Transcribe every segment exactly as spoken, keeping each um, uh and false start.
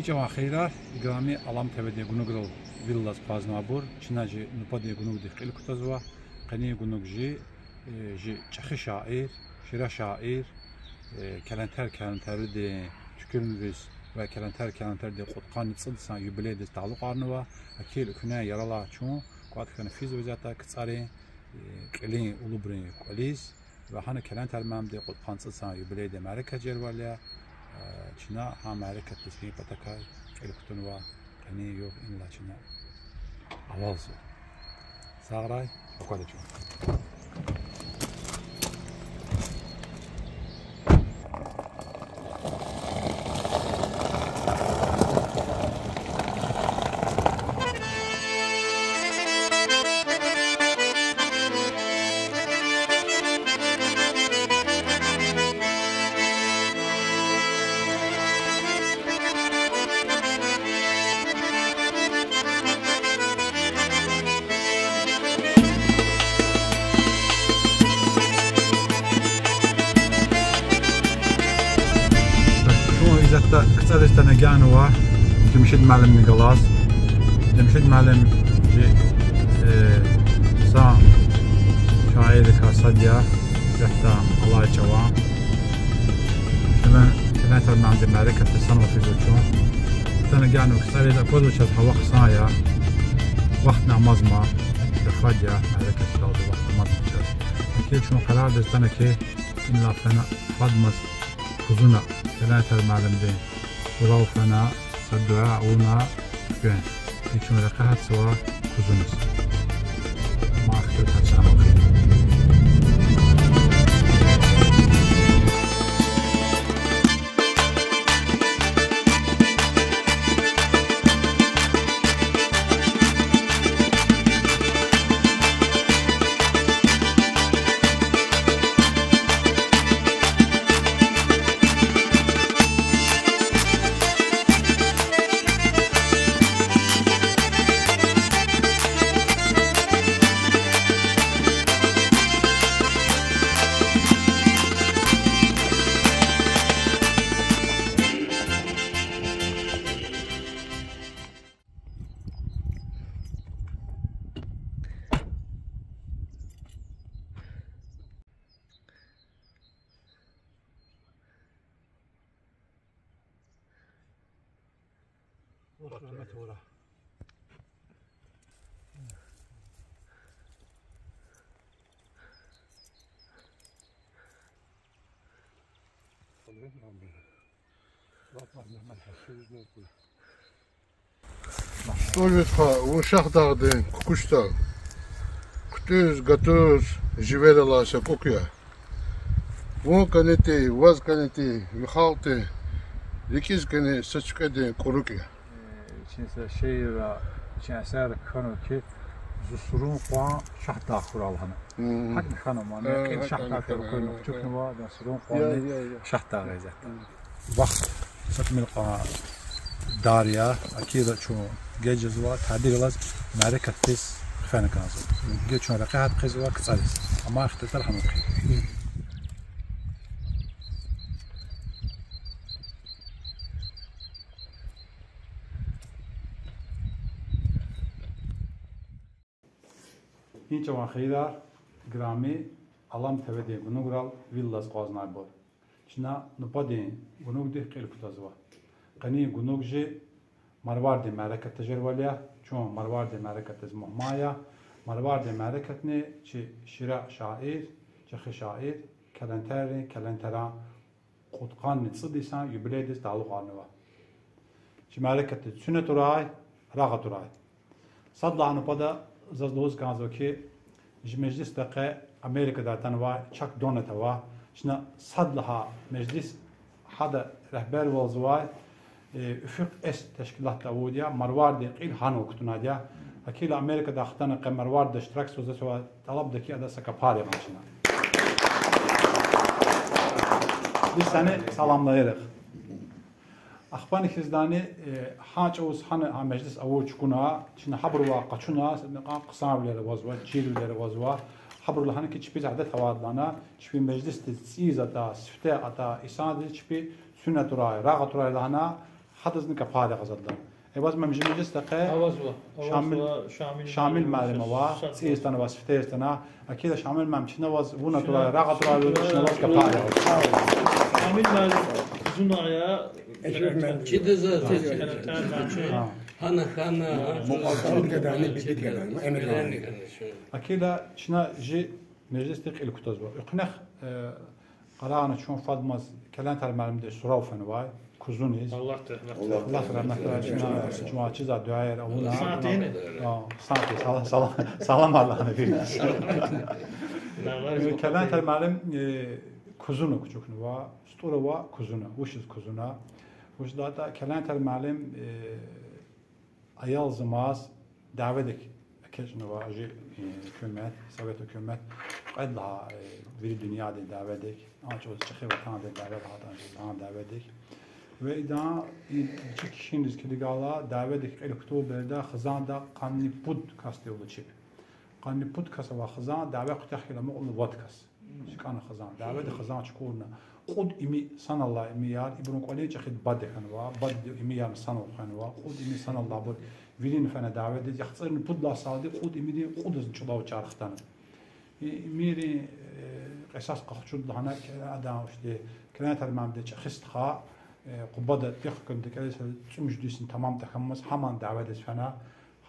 Чан ва хийирар, играми Алам ТВ-дин гунуграл вил алаз акъвазнавайбур, чна чи нубатдин гунугдихъ кьил кутазва. Къенин гунуг чи, э, чи чӀехи шаир, шира шаир, э, Келентер Келентеридин туькӀуьрнавиз ва Келентер Келентеридин кьудкъанни цӀуд йисан юбилейдиз талукьарнава. Гьакил куьне яралай чун кӀватӀ хьана физвайди я КцӀарин, э, кьилин улубрин кӀвализ, ва гьана Келентер муаллимдин кьудкъанни цӀуд йисан юбилейдин мярекат жезвайди я, э, чна гьа мярекатдиз гьи патакай кьил кутунва, къенин югъ инлай чна авалзава. Сагърай, аквада чун. Чун исятда КцӀариз атана генва Жемшид муаллимни галаз. Жемшид муаллим чи, э, са шаиррикай сад я, исятда алай чӀаван. Чна Келентер муаллимдин мярекатдиз санал физва чун. Атана генва КцӀариз, аквазва чаз гьава хъсан я, вахтни амазма, гафар я, мярекатдалди вахт амазма чаз. Гьакил чун къарардиз атана хьи, инлай фена фадмаз кузуна, Келентер муаллимдин сурал фена, са дуьа авуна, туькӀуьрна. И чун рекье гьатзава кузуниз. Ма ихтилат гьатна. СтӀал Ветхъа, вун Шагьдагъдин Кукуч тӀал. КутӀуз-гатуз живер алай са кӀукӀ я. Вун кӀанитӀи, ваз кӀанитӀи, ви халкьди рикӀиз кӀани са цуькведин кӀурукӀ я. Вичин са шиирра, вичин эсерра кхьенва хьи, зи сурун къван Шагьдагъ хьурай лагьана. ГьакӀни хьана ман, кьил Шагьдагъ хьурай, къуьнва, зи сурун къванни Шагьдагъ яз. Вахт са тӀимил кьван дар я, акила чун геж жезва, тадир алаз мярекатдиз хъфена кӀанзава. Геж чун рекье гьат хъийизва КцӀариз. Амай ихтилатар гьанал хъийида. И чан ва хийирар, играми Алам ТВ-дин гунуграл вил алаз акъвазнавайбур. Чна нубатдин гунугдихъ кьил кутазва. Къенин гунуг чи Марвардин мярекат тежервал я, чун Марвардин мярекатдиз мугьман я. Марвардин мярекатни чи шира шаир, чӀехи шаир, Келентеррин, Келентеран кьудкъанни цӀуд йисан юбилейдиз талукьарнава. Чи мярекатдиз цуьн атурай, рагъ атурай. Садлагьана патал заз лугьуз кӀанзава хьи, чи межлисдин къе Америкадай атанвай Чак Доннетт ава, чна садлагьай межлис гьада регьбервалзавай, э, Уфук-С тешкилатда авурди я, Марвардин кьил гьанал кутунайди я. Акила Америкадай хтана къе Марвардиз иштиракзавай, тӀалабда хьи, адаз са капар ягъан чна. Биз сани саламлайирихъ. Ахпани хьиз дани, э, гьа чӀавуз гьана гьа межлис авур чукуна, чна гьабурувай къачуна, са кьван хъсанвилер авазва, чирвилер авазва, гьабуру лагьана хьи, чпиз адет авайди лагьана, чпин межлисдиз цӀийиз атай, сифте атай инсандиз чпи цуьн атурай, рагъ атурай лагьана, Гьадазни капар ягъазадла. Эваз мемжи межлисда къе Авазва, Шамил, авазва, Шамил Шамил муаллим муаллим ава, ава, са цӀийиз атанва, сифте атанва. Акида Шамил муаллим, чна ваз вуна чна тура, рагъа тура, чна ваз капар ягъаз. Шамил муаллим зуна я. Эшреф муаллим. Чида за, за, за. Гьана, гьана. Мукъалкъан гадани, бибит гадани, эмир гадани. Акида чна жи межлисди кьил кутазва. Экуьнахъ, э, къарагъна чун фадмаз Келентар муаллимди сурал фенвай, кузуниз. Аллагь рагьмет ая. Аллагь рагьмет ая, чна, чун чиза дуьаяр авуна. Сати? А, сати, сала-, сала-, салам алана вири. Келентар муаллим, э, кузуна кучукнава, стӀурава кузуна, вучиз кузуна. Вучиз лагьайтӀа Келентар муаллим, э, аялзамаз дяведик экечӀнава жи, э, гьукумат, совет гьукумат, кьвед лагьай, э, вири дуьньядин дяведик, а чӀавуз чӀехи ватандин дяве лагьайтӀани, жи лагьай дяведик. Ва идан и чи кхьиниз килигайла, дяведик кьил кутур береда хизанда къанни пуд касдив лучиб. Къанни пуд кас авай хизан, дяве куьтягь хьайила амукьна вад кас. ЧкӀана хизан, дяведа хизан чукурна. Кьуд ими санал алай имияр, ибурун кӀвалин чӀехиди баде хьанва, бадеди имиярни санал хвенва, кьуд ими санал алайбур вирин фена дяведиз, яхцӀурни пуд лагьай салди кьуд имидин кьудазни чӀулав чар хтана. И имийрин, э, кьисас къахчуд лагьана, адан вучди, Келентар муаллимди чӀехи стха, э, Къубада техникумда кӀелиз цӀемуьжуьд йисни тамам тахьанмаз гьаман дяведиз фена,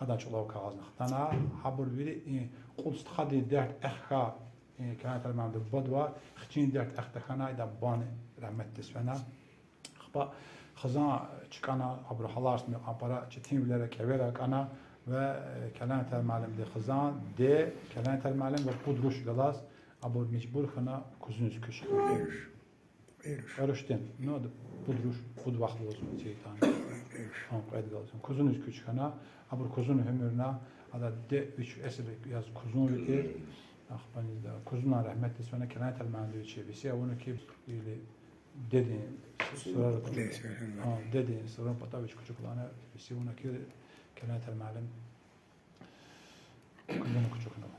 гьадан чӀулав кагъазни хтана, гьабур вири, и кьуд стхадин дерт эхкьай, и Келентар муаллимди Къубадавай, хцин дерт эхкьда хьана, идан бубани рагьметдиз фена. Ахпа хизан чкӀана, абуру гьаларзни кьван пара четинвилера, кӀевера кӀана ва, э, Келентар муаллимди хизан, де, Келентар муаллим ва пуд руш галаз абур мажбур хьана кузуниз куьч хьана. Кьве руш. Ну, ада пуд руш, пуд вах лугьузва цитан. Гьа, кьвед галаз. Кузуниз куьч хьана, абур кузуна гьуьмуьрна, ада де вич эсил яз кузунви тир. Ахпа низда, кузунан рагьметдиз фена, Келентар муаллимди вичи веси авуна ки, или дедин сурар, а, дедин сурарин патав вич кучукна, веси авуна ки, Келентар муаллим кузуна кучукнава.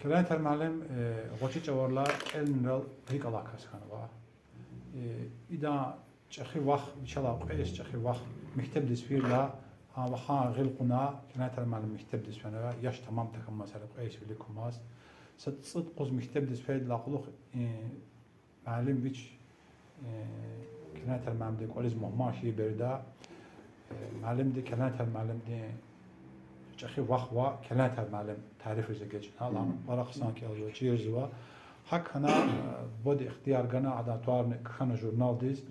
Келентар муаллим, э, гъвечӀи чӀаварилай кӀелунрал рикӀ алай кас хьанва. Э, идан чӀехи вах, вичелай кьве йис чӀехи вах мектебдиз фирла, а вахан гъил кьуна, Келентар муаллим мектебдиз фена, яш тамам тахьанмаз, гьеле кьве йис вилик кумаз. Са цӀуд-къуз мектебдиз фейидалай кьулухъ, э, муаллим вич, э, Келентар муаллимдин кӀвализ мугьман хьайи береда, э, муаллимди Келентар муаллимдин чӀехи вах ва Келентар муаллим тарифриз эгечӀна, лагьана пара хъсан кӀелзава, чирзава. ГьакӀ хьана, э, бубади ихтияр гана, адан тӀварни кхьена журналдиз.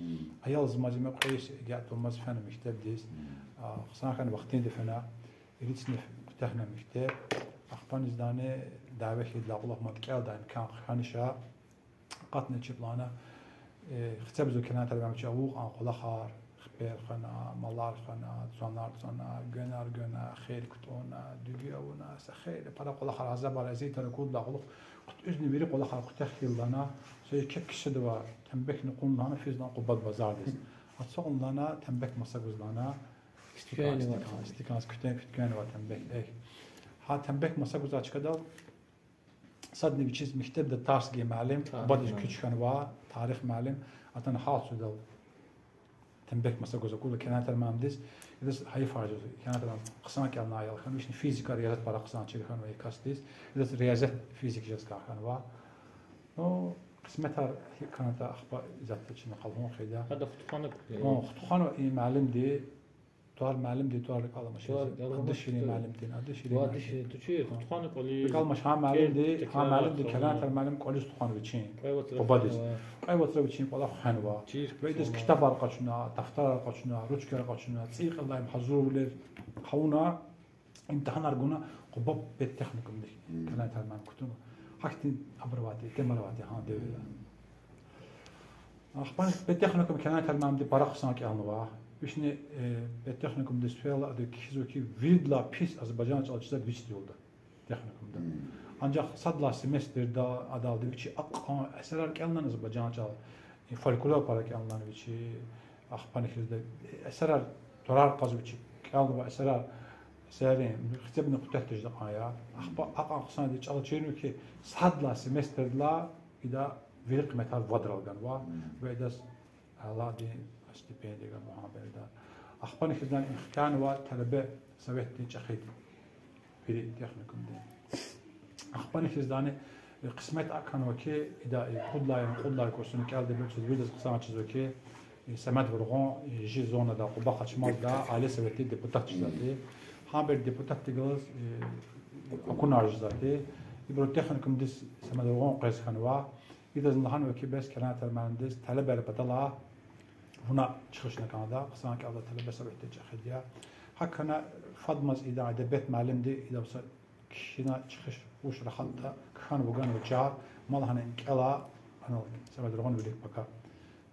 Аялзамаз, им кьве йис эгечӀ тавунмаз фена мектебдиз. А, хъсан хьана вахтунда фена, ирид синиф куьтягьна мектеб. Ахпа низдани дяве хьайидалай кьулухъ мад кӀелдай имкан хъхьанач. Акъатна чеб лагьана, э, хцебзава Келентар муаллим вичи авур кьван кӀвалахар, хипер хвена, малар хвена, цванар цана, гвенар гвена, хер кутӀунна, дуьгуь авуна, са хейлин пара кӀвалахар, азабар, азиятар акурдалай кьулухъ, куьтягьизни вири кӀвалахар куьтягь хьайила лагьана, са еке кисада ава, тямбекни кьун лагьана, физ лагьана Къубад базардиз. Ацукьна лагьана тямбек маса гуз лагьана, стакан, стакан, стакан куьтягь, куьтягьнава тямбек, эхь. Гьа тямбек маса гузвай чкадал садни вичиз мектебда тарс гайи муаллим, бубадиз куьч хьанва, тарих муаллим, атана гьалтзавайдал тямбек маса гваз акурла Келентар муаллимдиз, идаз гьайиф хьана, Келентар муаллим хъсан кӀелнавай аял хьана, вични физика, риязият пара хъсан чир хьанвай касдиз, идаз риязият, физика жез кӀан хьанва. Ну, къисметар гьикӀ хьанатӀа, ахпа исятда чна къалурун хъийида. Гьада хутухвана кӀвале? О, хутухвана и муаллимди, тӀвар, муаллимдин тӀвар рикӀ аламач. ТӀвар, ада ширин муаллимдин, ада ширин муаллимдин. Ада ширин, хутухвана кӀвале. РикӀ аламач гьа муаллимди, гьа муаллимди, Келентар муаллим кӀвализ тухванва вичин. Кьве вацра Къубадиз. Кьве вацра вичин кӀвалах хвенва. Ва идаз ктабар къачуна, дафтарар къачуна, ручкаяр къачуна, цӀийи кьилелай им гьазурвилер авуна, имтигьанар гуна, Къуба педтехникумдик Келентар муаллим кутуна. Гьахьтин абур авайди, темар авайди гьа девирда. Ахпа педтехникум Келентар муаллимди пара хъсан кӀелнава. Вични, э, педтехникумдиз фейила, ада кхьизва хьи, виридалай пис азербайжан чӀал чизвайди вичелди я техникумда. Анжах сад лагьай семестрда адалди вичи акьван эсерар кӀелнава азербайжан чӀал, э, фольклор пара кӀелнава вичи, ахпани хьизда эсерар, тӀварар кьазва вичи, кӀелнава эсерар, эсеррин, хцебни къуьтягь тежеда кьван я. Ахпа акьван хъсанди чӀал чирнава хьи, сад лагьай семестрдилай ида вири къиметар вадрал ганва ва идаз Аллагьди стипендия ганва гьа береда. Ахпани хьиз лагьана, и хкянава талебе советдин чӀехиди, вири техникумдин. Ахпани хьиз лагьана, э, къисмет акунва хьи, ида, э, пуд лагьай, кьуд лагьай курсуни кӀелдайбуруз виридаз хъсан чизва хьи, э, Семед Вургъун, э, жи зонада Къуба Къачмазда аиле советдин депутат жезвайди. Гьабур депутатдихъ галаз, э, акунар жезвайди. Ибуру техникумдиз Семед Вургъун къвез хьанва. Идаз лагьанва хьи, бес Кенан Этер муаллимдиз талебайрин паталай вуна чӀехи хьана кӀанда, хъсан кӀелда, талебе советдин чӀехиди я. ГьакӀ хьана фадамаз идан эдебият муаллимди идаз са кхьина чӀехи вуч рахайтӀа кхьена вуганва чар, ма лагьана им кӀела, анал Семед Вургъун вилик пака.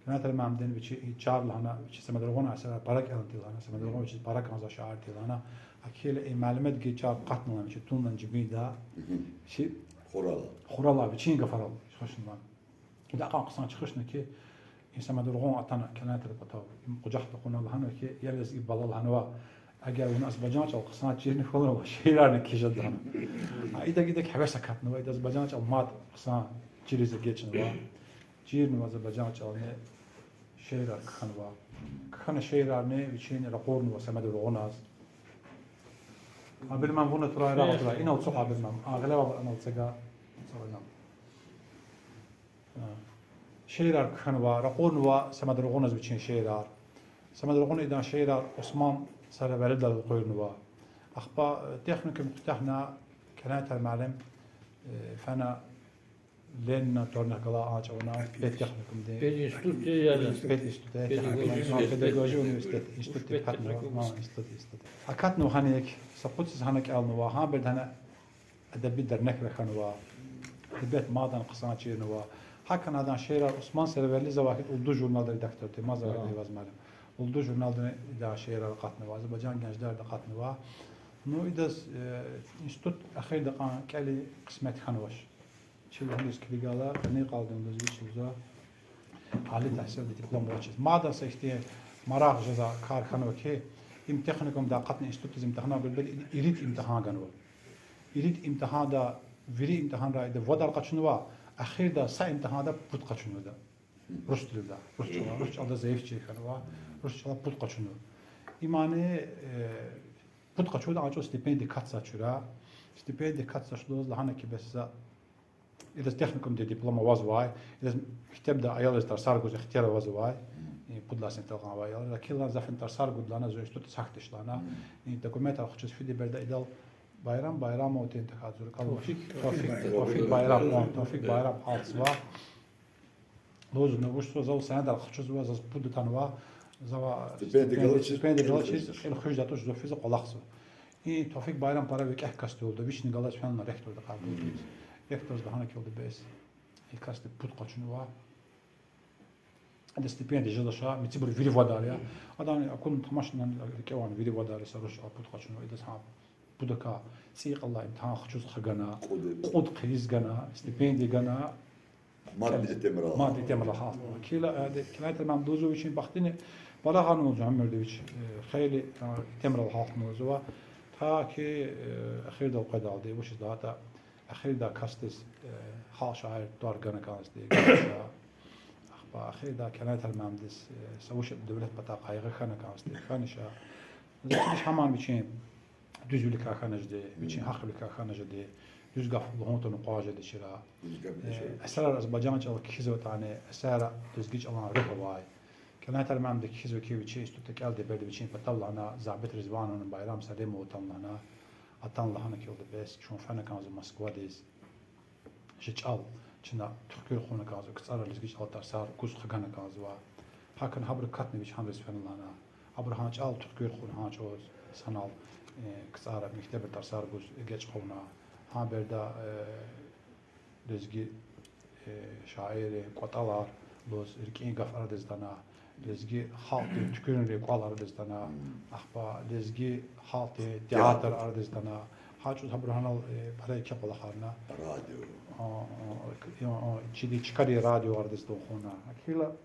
Кенан Этер муаллимдин вичи и чар лагьана, вичи Семед Вургъунан эсерар пара кӀелна тир лагьана, Семед Вургъун вичиз пара кӀанзавай шаир тир лагьана, акила и муаллимдихъ чар кьатна лагьана, вичи тунлан жибинда, чи хуралай, вичин гафарал чӀехи хьана. Ида акьван хъсан чӀехи хьана хьи, и Семед Вургъун атана Кенан Этердин патав, им къужахда кьуна, лагьана хьи, я лезги бала, лагьанва, эгер вуна азербайжан чӀал хъсан чирна хьурай, шиирарни кхьиз жеда лагьана. А идак-идак гьевес акатнава, ида азербайжан чӀал мад хъсан чириз эгечӀнава. Чирнава азербайжан чӀални, шиирар кхьенва. Кхьена шиирарни вичин ракъурнава Семед Вургъуназ. Абуру ман вуна турай, рагъ турай, инал ацукь абуру ман. А гъилевал анал цага, цаванал. Шиирар кхьенва, ракъурнава Семед Вургъуназ вичин шиирар. Семед Вургъун идан шиирар Осман Сарвалидал элкъуьрнава. Ахпа, э, техникум куьтягьна, Кенан Этер муаллим, э, фена Ленинан тӀварунихъ галай а чӀаван, педтехникумдин, пединститутдин, пединститут, педагогия университет, институтдихъ акатнава, институт, институт. Акатнава гьаник, са кьуд йисуз гьана кӀелнава, гьабуру гьана эдеби дернекра хьанва, эдебият мадан хъсан чирнава. ГьакӀ хьана адан шиирар Осман Сарвалидиз авай хьи, Улдуз журналдин редактор тир, мад завай Эйваз муаллим. Улдуз журналдин идан шиирар акъатнава, Азербайжан генждерди акъатнава. Ну, идаз, э, институт эхирда кьван кӀелин къисмет хьанвач. Чи лугьуз килигайла, къенин йикъалди лугьуз вич лугьузва, али тагьсилдин диплом авачиз. Мадан са ихьтин марагъ жезвай кар хьанва хьи, им техникумдай акъатна институтдиз имтигьанар гуз, бес ирид имтигьан ганва. Ирид имтигьанда, вири имтигьанрай ида вад къачунва, эхирда са имтигьанда пуд къачунва ида. Рус тилда, рус чӀала, рус чӀалда зайиф чир хьанва, рус чӀала пуд къачунва. Имни, э, пуд къачуда а чӀавуз стипендия катзавач чура. Стипендия катзавач лугьуз лагьана хьи, бес за, идаз техникумдин диплом авазвай, идаз мектебда аялриз тарсар гуз ихтияр авазвай, и пуд лагьай синифдал гъанвай аялриз. Акила за фена тарсар гуд лагьана, зун институтдиз гьахьдач лагьана. И документар хучуз фиди береда идал Байрам Байрамовдин тахьай зуркӀал, Тавфикь, Тавфикь, Тавфикь Байрам, о, Тавфикь Байрам гьалтзава. Лугьузва, вучзава, зав сенядар хучузва, заз пуд атанва, зава стипендия галачиз, кьил хуьждай туш, зун физва, кӀвалахзава. И Тавфикь Байрам пара викӀегь кас тирди я, вични галаз фена ректордин къайдада. Ректорди лагьана хьи, килигда бес, и касди пуд къачунва. Адан стипендия жезвач, мецибур вири вадар я. Адан акун тамашна рикӀе ван, вири вадар я, са руш а пуд къачунва, идаз гьа пудакай цӀийи кьилелай имтигьан хучуз хгана, кьуд хъийиз гана, стипендия гана. Мад итимрал гьалтна. Кила, э, Кенан Этер муаллим лугьузва вичин бахтни пара гъанва лугьузва уьмуьрда вич, э, хейлин, э, итимрал гьалтна лугьузва. Та ки, э, эхирдал къведалди, вучиз лагьайтӀа эхирда касдиз, э, халкь шаир тӀвар гана кӀанзавайди, ахпа эхирда Кенан Этер муаллимдиз, э, са вуч девлет патай къайгъи хьана кӀанзавайди хьанач. Заз чидач гьамни вичин дуьзвиликай хьана жеди, вичин гьахъвиликай хьана жеди, дуьз гаф лугьун тавуна кьван жеди чира. Э, эсерар азербайжан чӀалал кхьизватӀани, эсерра лезги чӀалан руьгь авай. Кенан Этер муаллимди кхьизва хьи, вичи институтда кӀелдай береда вичин патав лагьана Забит Ризвановни Байрам Салимовни атана лагьана, атана лагьана хьи, килигда бес, чун фена кӀанзава Москвадиз. Жи чӀал чна туькӀуьр хъувуна кӀанзава, КцӀара лезги чӀалал тарсар гуз хгана кӀанзава. ГьакӀни гьабуру катна вич гьанриз фена лагьана. Абуру гьа чӀал туькӀуьр хъувуна гьа чӀавуз санал, э, КцӀара мектебра тарсар гуз эгечӀ хъувуна. Гьа береда, э, лезги, э, шаиррин кӀватӀалар лугьуз рикӀин гаф арадиз атана, лезги халкьдин туькӀуьрунрин кӀвал арадиз атана, ахпа лезги халкьдин театр арадиз атана. Гьа чӀавуз гьабуру гьанал, э, пара еке кӀвалахарна. Радио. А, а, а, чиди чкадин радио арадиз атун хъувуна. Акила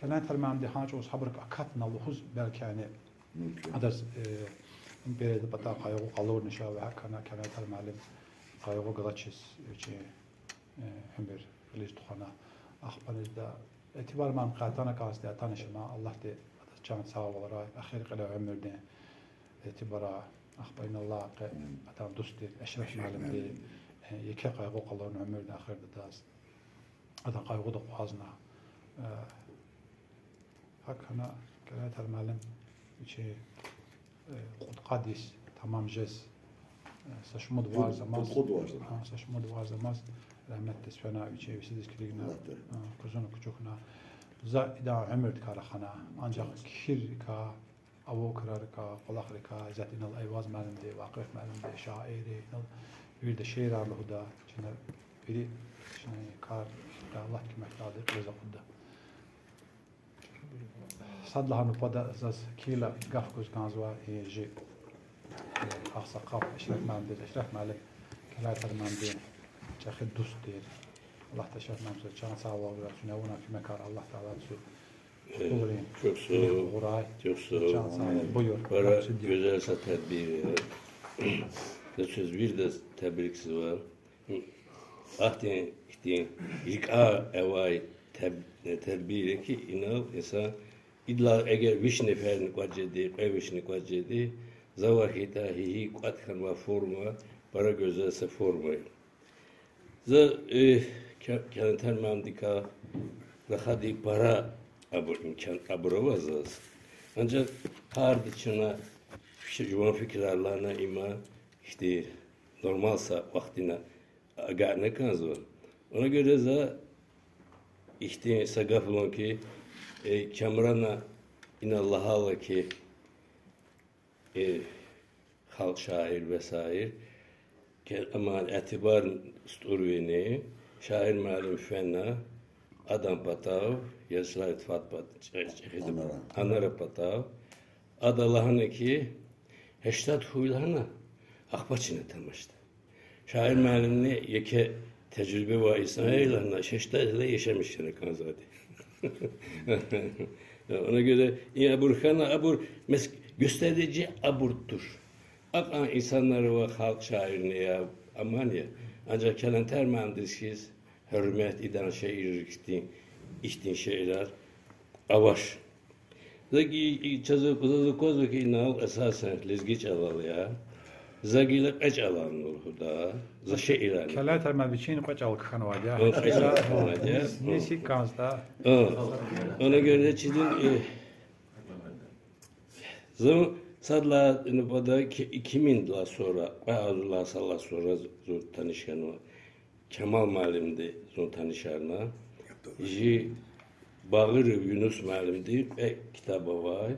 Кенан Этер муаллимди гьа чӀавуз гьабурукай акатна лугьуз, белки яни адаз, э, империядин патай къайгъу къалурна ша ва гьакӀ хьана Кенан Этер муаллим къайгъу галачиз вичин, э, уьмуьр гъилиз тухвана. Ахпа низда, этибар ман къе атана кӀанзавайди, атанач ма, Аллагьди адаз чан сагъвалрай, эхир кьиле уьмуьрдин итибара, ахпа иналлай къе адан дуст тир Эшреф муаллимди, э, еке къайгъу къалурна уьмуьрдин эхирда адаз. Адан къайгъуда акъвазна. Э, гьакӏ хьана Келентер муаллим вичин, э, кьудкъад йис тамам жез, э, са шумуд варз амаз, кьудкъад варз амаз, гьа, са шумуд варз амаз рагьметдиз фена, вичи весидиз килигна, э, кузуна кучукна. За идан уьмуьрдикай рахана, анжах кхьиррикай, авув крарикай, кӏвалахрикай, исятда инал Эйваз муаллимди, Вакъиф муаллимди, шаирри, инал вирида шиирар лугьуда, чна вири, чна кар, Аллагьдин куьмекдалди кьилиз акъудда. Садлагьана патал заз килиг гаф гуз кӏанзава и чи, э, агъсакъал Эшреф муаллимдиз, Эшреф муаллим Келентер муаллимдин чӏехи дуст тир. Аллагьди Эшреф муаллимдиз чан сагъвал гурай, чуьне авуна куьмекар Аллагь Таала цуьн кьулрин вилик гъурай. Чан сагъ, буюр. Пара гуьзел са тедбир я. Заз виридаз тебрикзава. Ахьтин, ихьтин рикӏяй авай теб-, тедбир я ки, инал инсан, идалай эгер виш неферни кӏватӏ жеди, кьве вишни кӏватӏ жеди, за вахитӏа гьи-гьи кӏватӏ хьанвай форма, пара гуьзел са форма я. За, э, Ке-, Келентер муаллимдикай рахади пара абур имкан, абур ава заз. Анжах гьарда чна фи-, жуван фикирар лагьана, има ихьтин нормал са вахтунда агакьна кӏанзава. Она гёре за ихьтин са гаф лугьун ки, э, Камрана ина лагьайла ки, э, халкь шаир весаир, ке-, амма этибар СтӀурвини, шаир муаллим фена, адан патав, Ярушалаев Фатӏ патав, чӏе-, чӏехиди Анара. Анара патав, ада лагьана ки, гьештад хьуй лагьана, ахпа чна тамашда. Шаир муаллимни еке тежриба авай инсан я лагьана, гьештад йис яшамиш хьана кӏанзавайди. Она гёре и абур хьана, абур мес-, гёстерижи абур туш. Акьван инсанар ава халкь шаирни я, амма я. Анжах Келентер муаллимдиз хьиз гьуьрмет, идан шииррикай ихьтин шиирар авач. За гила, и, чаз, заз аквазва ки инал эсасан лезги чӏалал я. За гила кьве чӏалал лугьуда. За шиирар. Келентер муаллим вичин кьве чӏал кхьенвайди я. Гьа, кьве чӏал кхьенвайди я. Нис-, нисик кӏанзатӏа. Гьа. Она гёре чизин, э, зун садлагьай нубада ки-, икиминдилай сура, кьве агъзурлай йисалай сура зун таниш хьанва. Камал муаллимди зун танишарна. Жи Багъиров Юнус муаллимди кьве ктаб авай.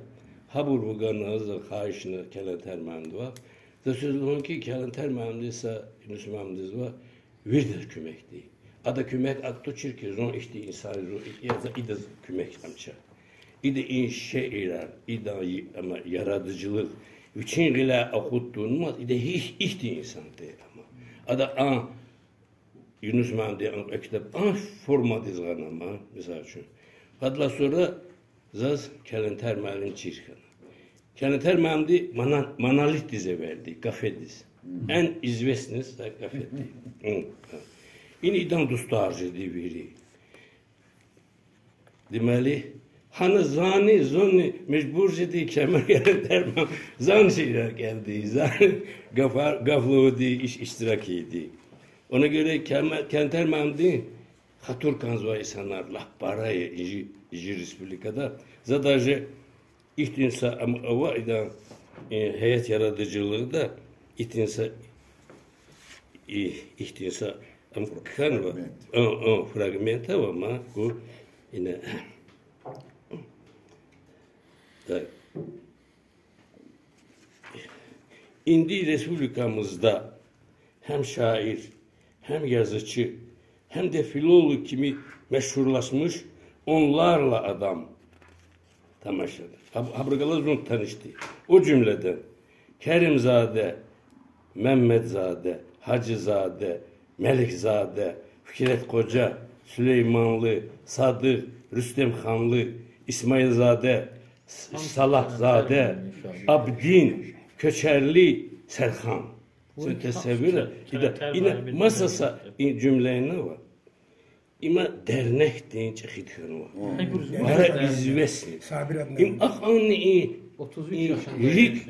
Гьабур вугана за хайишна Келентер муаллимдивай. За заз лугьун ки, Келентер муаллимди са Юнус муаллимдиз ва виридаз куьмекди. Ада куьмек акӏ тушир ки, зун ихьтин инсан, зун и-, я за идаз куьмек амча. Ида и шиирар, идан и-, амма яратыцылыгъ вичин гъиляй акъуд тавунмаз, ида гьих-, ихьтин инсан тир амма. Ада а Юнус муаллимди а кьве ктаб а формадиз гъана ман, мисал яз. Гьадалай сура заз Келентер муаллим чир хьана. Келентер муаллимди мона-, Монолитдиз эверди, кафедиз. Мгм. Эн известный са кафеди. Мгм. Ина идан дустар жеди вири. Демели, гьана зани, зунни мажбур жеди Камал Келентер муаллим, зани шиирар кӏелди, зани гафар, гаф лугьуди, иш-, иштирак ийиди. Она гёре Кема-, Келентер муаллимдин хатур кӏанзавай инсанар лап пара я и жи-, жи республикада. За даже ихьтин са ам-, ава идан, э, гьаят яратыцылыгъда ихьтин са, и-, ихьтин са ам-, кхьенва, фрагмент. А, а, фрагмент ава, ма ку ина. Так. Инди республикамызда гьам шаир, гьам язычи, гьам де филолог кими машгьурлашмиш онларла адам тамашда. Гьаб-, гьабурукай зун танишди. О жуьмледен Керимзаде, Меммедзаде, Гьажизаде, Меликзаде, Фикретхъожа, Сулейманлы, Садыгъ, Рустемханлы, Исмаилзаде, С-, Салагьзаде, Абдин, Кёчерли, Серхан. Сен тесаввур, ида, ина маса са и жуьмлени ава. Има дернекдин чӀехиди хьанва. Пара известный. Им акьванни и, и рикӀ,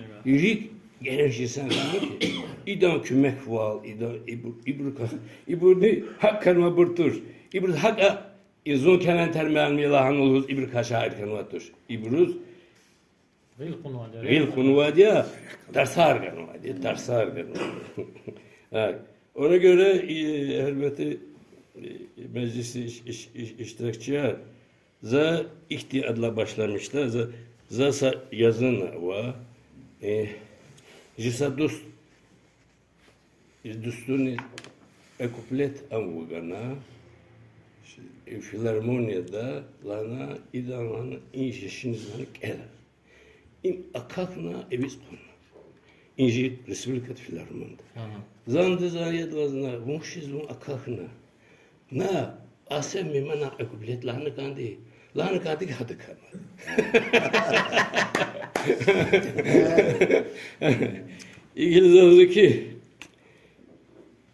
рикӀ генжисан хьана ки, идан куьмеквал, идан ибур, ибурукай, ибурни гьакӀ хьанвайбур туш. Ибуруз гьакӀа, и зун Кенентер муаллимди лагьана лугьуз, ибурукай шаир хьанвай туш. Ибуруз гъил кьунвайди я, дарсар ганвайди я, дарсар ганвайди я. Гьа. Она гёре, и, гьуьрметлу, и, межлисдин иш-, иш-, иш-, иштиракчияр, за ихьтин адалай башламишда, за, за са язана ва, э, жи са дуст, и дустуни э куплет ам вугана, э, филармонияда лагьана, идан лагьана, и жи шиниз лагьана кӀела. Им акахьна, эвичӀ хъувуна. И жи республикадин филармонда. Зани за яд алазна, вун хьиз вун акахьна. На, Асеф Меманан э куплет лагьана кӀанди, лагьана кӀанди гьада кама. Игил зазуки,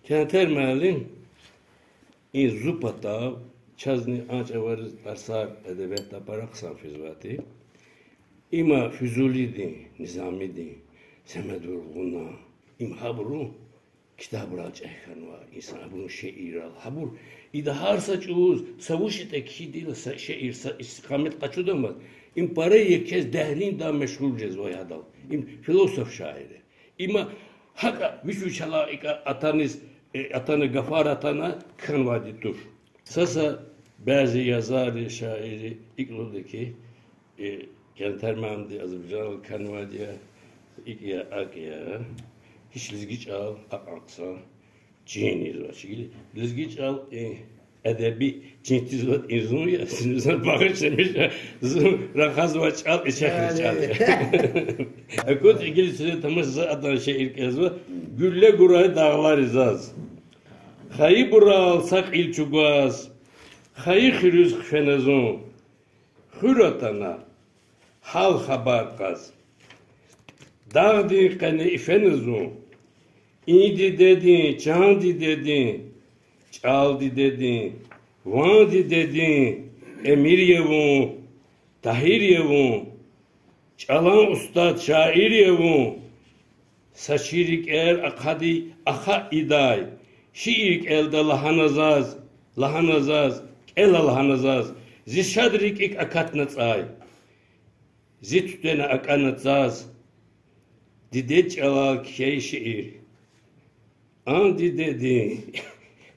Кенентер муаллим, и зи патав, чазни а чӀавариз тарсар эдебиятда пара хъсан физвайди. Има Фузулидин, Низамидин, Семедвургъунан, им гьабурун ктабрал чӀехи хьанва, инсан гьабурун шиирал, гьабур, ида гьар са чӀавуз са вуч ятӀа кхьидайла, са шиир, са истикъамет къачудамаз, им пара екез деринда машгъул жезвай гьадал. Им философ шаир я. Има гьакӀа вич-вичелай икӀ атаниз, э, атана гафар атана кхьенвайди туш. Саса бязи язарри, шаирри икӀ лугьуда хьи, э, Кенентер муаллимди Азербайжандал кхьенвайди я, икӀ я, акӀ я, гьич лезги чӀал акьван хъсан чин ийизвач. Гила лезги чӀал, э, эдеби чин тийизвайди зун я, зун багъишламиша, зун рахазвай чӀал ичехри чӀал я. Акуд, гила чиз тамаш, за адан шиир кӀелзава, гуьлле гурай дагълари заз. Хайибурал са кьил чӀугваз, хайи хуьруьз хъфена зун. Хуьр атана, гьал-хабар кьаз. Дагъдин къене ифена зун. И дидедин, чан дидедин, чӀал дидедин, ван дидедин эмир я вун, тагьир я вун, чӀалан устад, шаир я вун. Са чи рикӀер ахъадай, ахъа идай, шиир кӀелда лагьана заз, лагьана заз, кӀела лагьана заз, зи шад рикӀик акатна цӀай. Зи туьтвена акӀана цаз, дидед чӀалал кхьей шиир. Ан дидедин,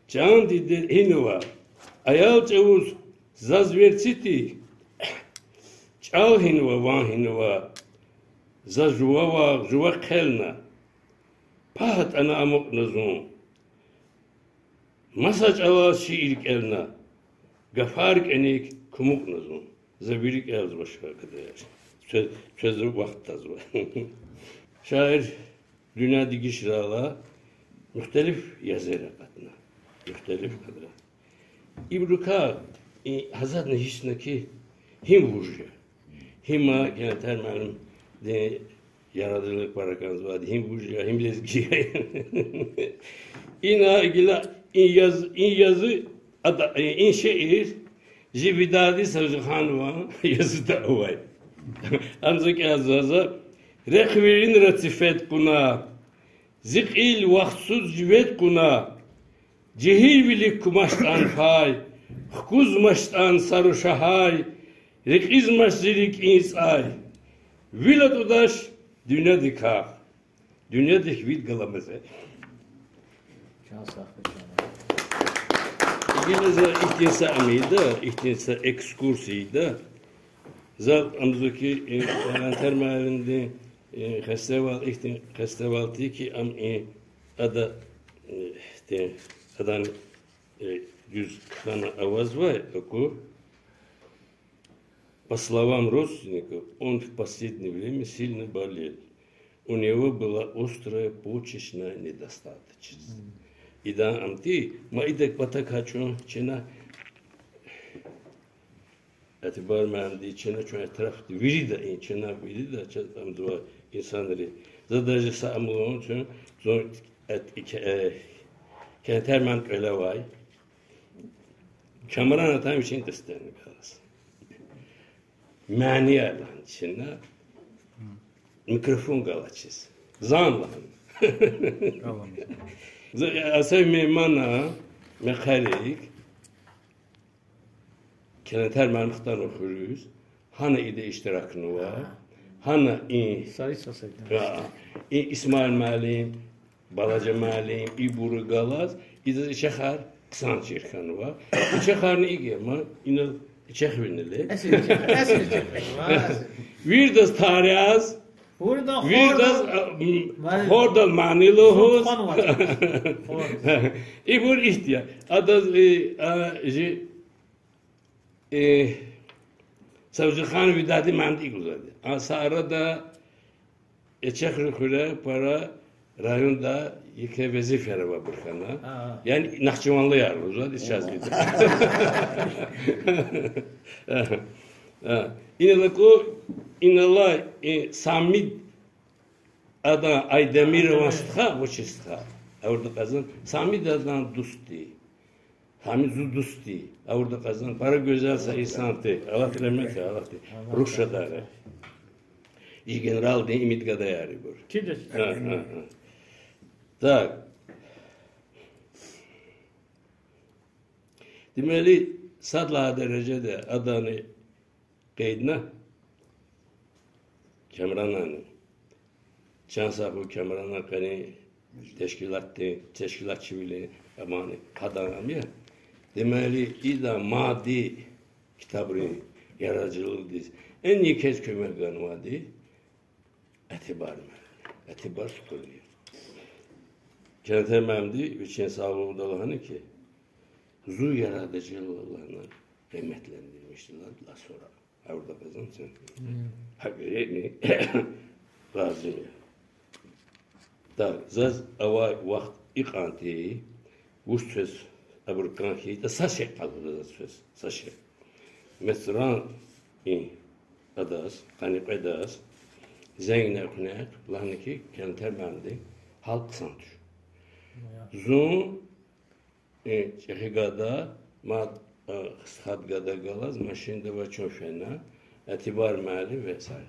чан диде гьинава, аял чӀавуз заз верцӀи тир, чӀал гьинава, ван гьинава, заз жува вагъ, жува хъелна, пагь атӀана амукьна зун. Маса чӀалаз шиир кӀелна, гафар кӀаник кумукьна зун. За вири кӀелзавач, квез вахт тазва. Шаир дуьнья дегишарайла мухталиф язера акъатна, мухталиф кьадра. Ибурукай гьазатна гьисна хьи, гьим вуж я. Гьим а Кенентер муаллимдин ярадлух пара кӀанзавайди, гьим вуж я, гьим лезги я. Ина гила и яз-, и язу, ада-, и шиир жи Видади Сажиханован язуда авай. Ам за кӀелзава за: рехъ виринра цифед кьуна, зи кьил вахтсуз живед кьуна, жегьилвилик кумачтӀан пай, хкузмачтӀан са рушагьай, рекьизмач зи рикӀин цӀай. Вил атӀудач дуьньядикай, дуьньядик вил галамаз. Гила за ихьтин са ам ийида, ихьтин са экскурсия ийида. За ам зун хьи, э, Кенентер муаллимдин, э, хестевал, ихьтин хестевал тир хьи, ам и ада, э, те, адан, э, дуьз кхьена авазвай аку. По словам родственников, он в последнее время сильно болел. У него была острая почечная недостаточность. Идан ам тир, ма идак патак гьа чун чна, Этибар муаллимди, чна чун этрафда вирида, и чна вирида, чаз ам зун инсанри. За даже са ам лугьун чун, зун эт-, и ке-, э, Кенентер муаллим кӀвале авай. Камран атана вичин дестени галаз. Манияр лагьана чна. Микрофон галачиз. Зан лагьана. Галам. За, асай мегьмана, мехъерик, Кенетер муаллим хтанва хуьруьз, гьана ида иштиракнава, гьана и, Сари сасайда. А, и Исмаил муаллим, Балажа муаллим, ибуру галаз, идаз и чехар хъсан чир хьанва. И чехарни ига я, ма, ина и чехвиниле. Эсил чехар, эсил чехар, ва, эсил. Вирдаз тар яз, Вирдаз, вирдаз, хордал, а, м, мани-, хордал мани лугьуз. Зун тухванвач. Хордаз. Ибур ихьтин я. Адаз, э, а, жи, э, Савжиханов Видади мамди гузади. А са арада Эчехри хуьре пара районда еке везифаяр авайбур хьана. Ага. Яни нахчиванлияр лугьузвайди чаз ида. А, а. Инал аку, инал алай, э, Самид адан Айдемирован стха, вучиз стха. Гъавурда кьазан, Самид адан дуст тир. Гьамид зи дуст тир. Гъавурда кьазан, пара гуьзел са инсан тир. Аллагьди рагьмет ая, Аллагьди руьгь шад айла. И генералдин имид гадаяр ибур. Чидач. Гьа, гьа, гьа. Так. Демели, сад лагьай дережада адани къейдна Камранани. Чан сагъ хьуй, Камранан къени тешкилатдин, тешкилатчивилин амани къадан ам я. Демели, ида мадни ктабрин ярадажалдиз эн квез куьмек ганвайди Этибар муаллим. Этибар Сукуни. Кенетер муаллимди вичин сагълугъда лагьана хьи, зун ярадажал лагьана къиметлендирмишдилан ла сура. Гъавурда кьазан чан. Гьакӏ виридни лазим я. Так, заз авай вахт икьван тир, вуч квез абур кӏан хьайитӏа, са шей къалурда заз квез, са шей. Медсестрани адаз, къанни кьведаз зенгна экуьнахъ, лагьана хьи, Кенетер муаллимдин гьал хъсан туш. Зун, э, чӏехи гада, мад, э, стхад гада галаз машинда ва чун фена, Этибар муаллим ва са.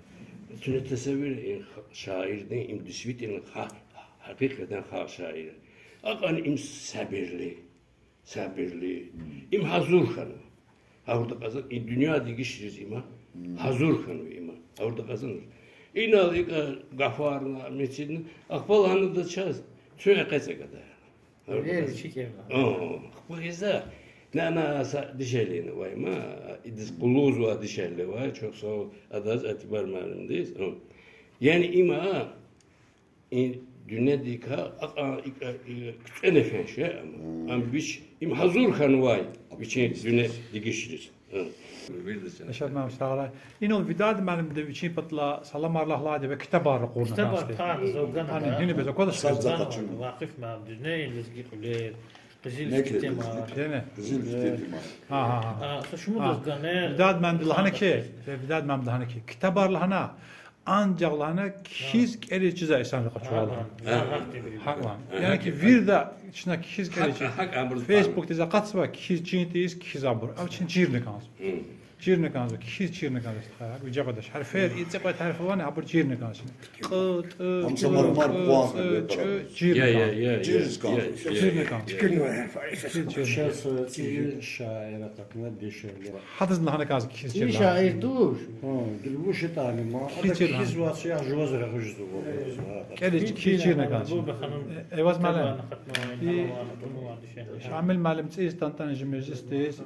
Чун тесаввур, и х-, шаирдин, им действительно ха-, гьакъикъатдани халкь шаир. Акьван им сабурли, сабурли. Им гьазур хьанва. Гъавурда кьазан, и дуьнья дегишариз има гьазур хьанва има. Гъавурда кьазан. Инал икӏа гафарна, мичидна, ахпа лагьана адаз чаз, чун экъечӏ гадаяр. Ахпа гьиза, нана са дишегьлини авай има, идаз къуллугъзавай дишегьли авай, чухсагъул адаз, Этибар муаллимдиз. Яни има, и дуьньядикай акьван икӏа, и, куьцӏена фена шей ама. Ам вич, им гьазур хьанвай вичин дуьнья дегишариз. Яшамиш сагърай. Инал Видад муаллимди вичин патал саламар лагьайди ва ктабар ракъурна касди. Ктабар, гьа, завгана. Гьини бес аквада? Вакъиф муаллимдиз, не, лезги кьуьлер, къизил фикир тема. Къизил фикир тема. Гьа, гьа, гьа. Видад муаллимди лагьана хьи, Видад муаллимди лагьана хьи, ктабар лагьана, анжах лагьана кхьиз кӏериз чизвай инсанрикай чӏугваз. Гьакӏ лагьана. Яни хьи вирида чна кхьиз кӏериз чиз. Фейсбукдиз акъатзава, кхьиз чин тийиз, кхьиз абур. Ам чна чирна кӏанзава. Чирна кӏанзава, кхьиз чирна кӏанзава, стхаяр, гьакӏ виже къведач. Гьарфер, и цӏикьвед гьарф авани, абур чирна кӏанзава. Кьу, тӏу, чу, кьу, тӏу, чу, чирна кӏанзава. Чирна кӏанзава. Чаз цӏийи шаир акъатна дишегьли. Гьадаз лагьана кӏанзава кхьиз чирна. Шаир туш. Гила вуч ятӏани ма, кхьиз чирна. Кхьизвач, я жуваз регъуь жезва. Кӏериз кхьиз чирна кӏанзава. Эваз муаллим. Шамил муаллим цӏийиз тан-тан жи межлисдиз.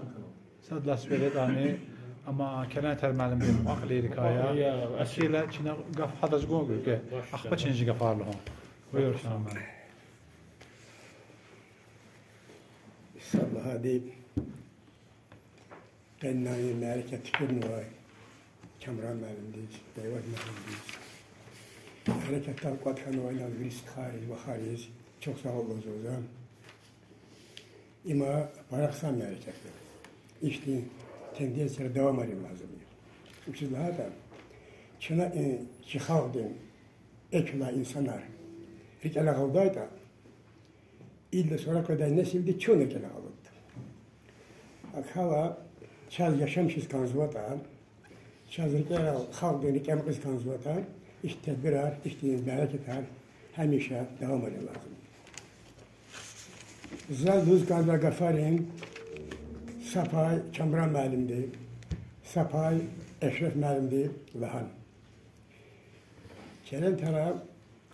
Сад лагьай сефер ятӏани, амма Кенетер муаллимдин мукьва-кьилийрикай я. Ахирла чна гаф гьадаз гун гуьрке, ахпа чна жи гафар лугьун. Буюр, Шамил муаллим. Сад лагьайди, къенлай мярекат туькӏуьрнавай Камран муаллимдиз, Эваз муаллимдиз. Мярекатдал кӏватӏ хьанвай инал вири стхайриз, вахариз чухсагъул лугьузва за. Има пара хъсан мярекат я. Ихьтин тенденцияр давамарун лазим я. Вучиз лагьайтӏа, чна, э, чи халкьдин экв алай инсанар рикӏел агъалдайтӏа, идалай сура къведай несилди чун рикӏел агъалда. Акала чаз яшамиш ийиз кӀанзаватӀа, чаз рикӀерал халкьдин рикӀ аламукьиз кӀанзаватӀа, ихьтин тедбирар, ихьтин мярекатар гьамиша давамарун лазим. Заз лугьуз кӀанзавай гафарин са пай Камран муаллимди, са пай Эшреф муаллимди лагьана. Келентара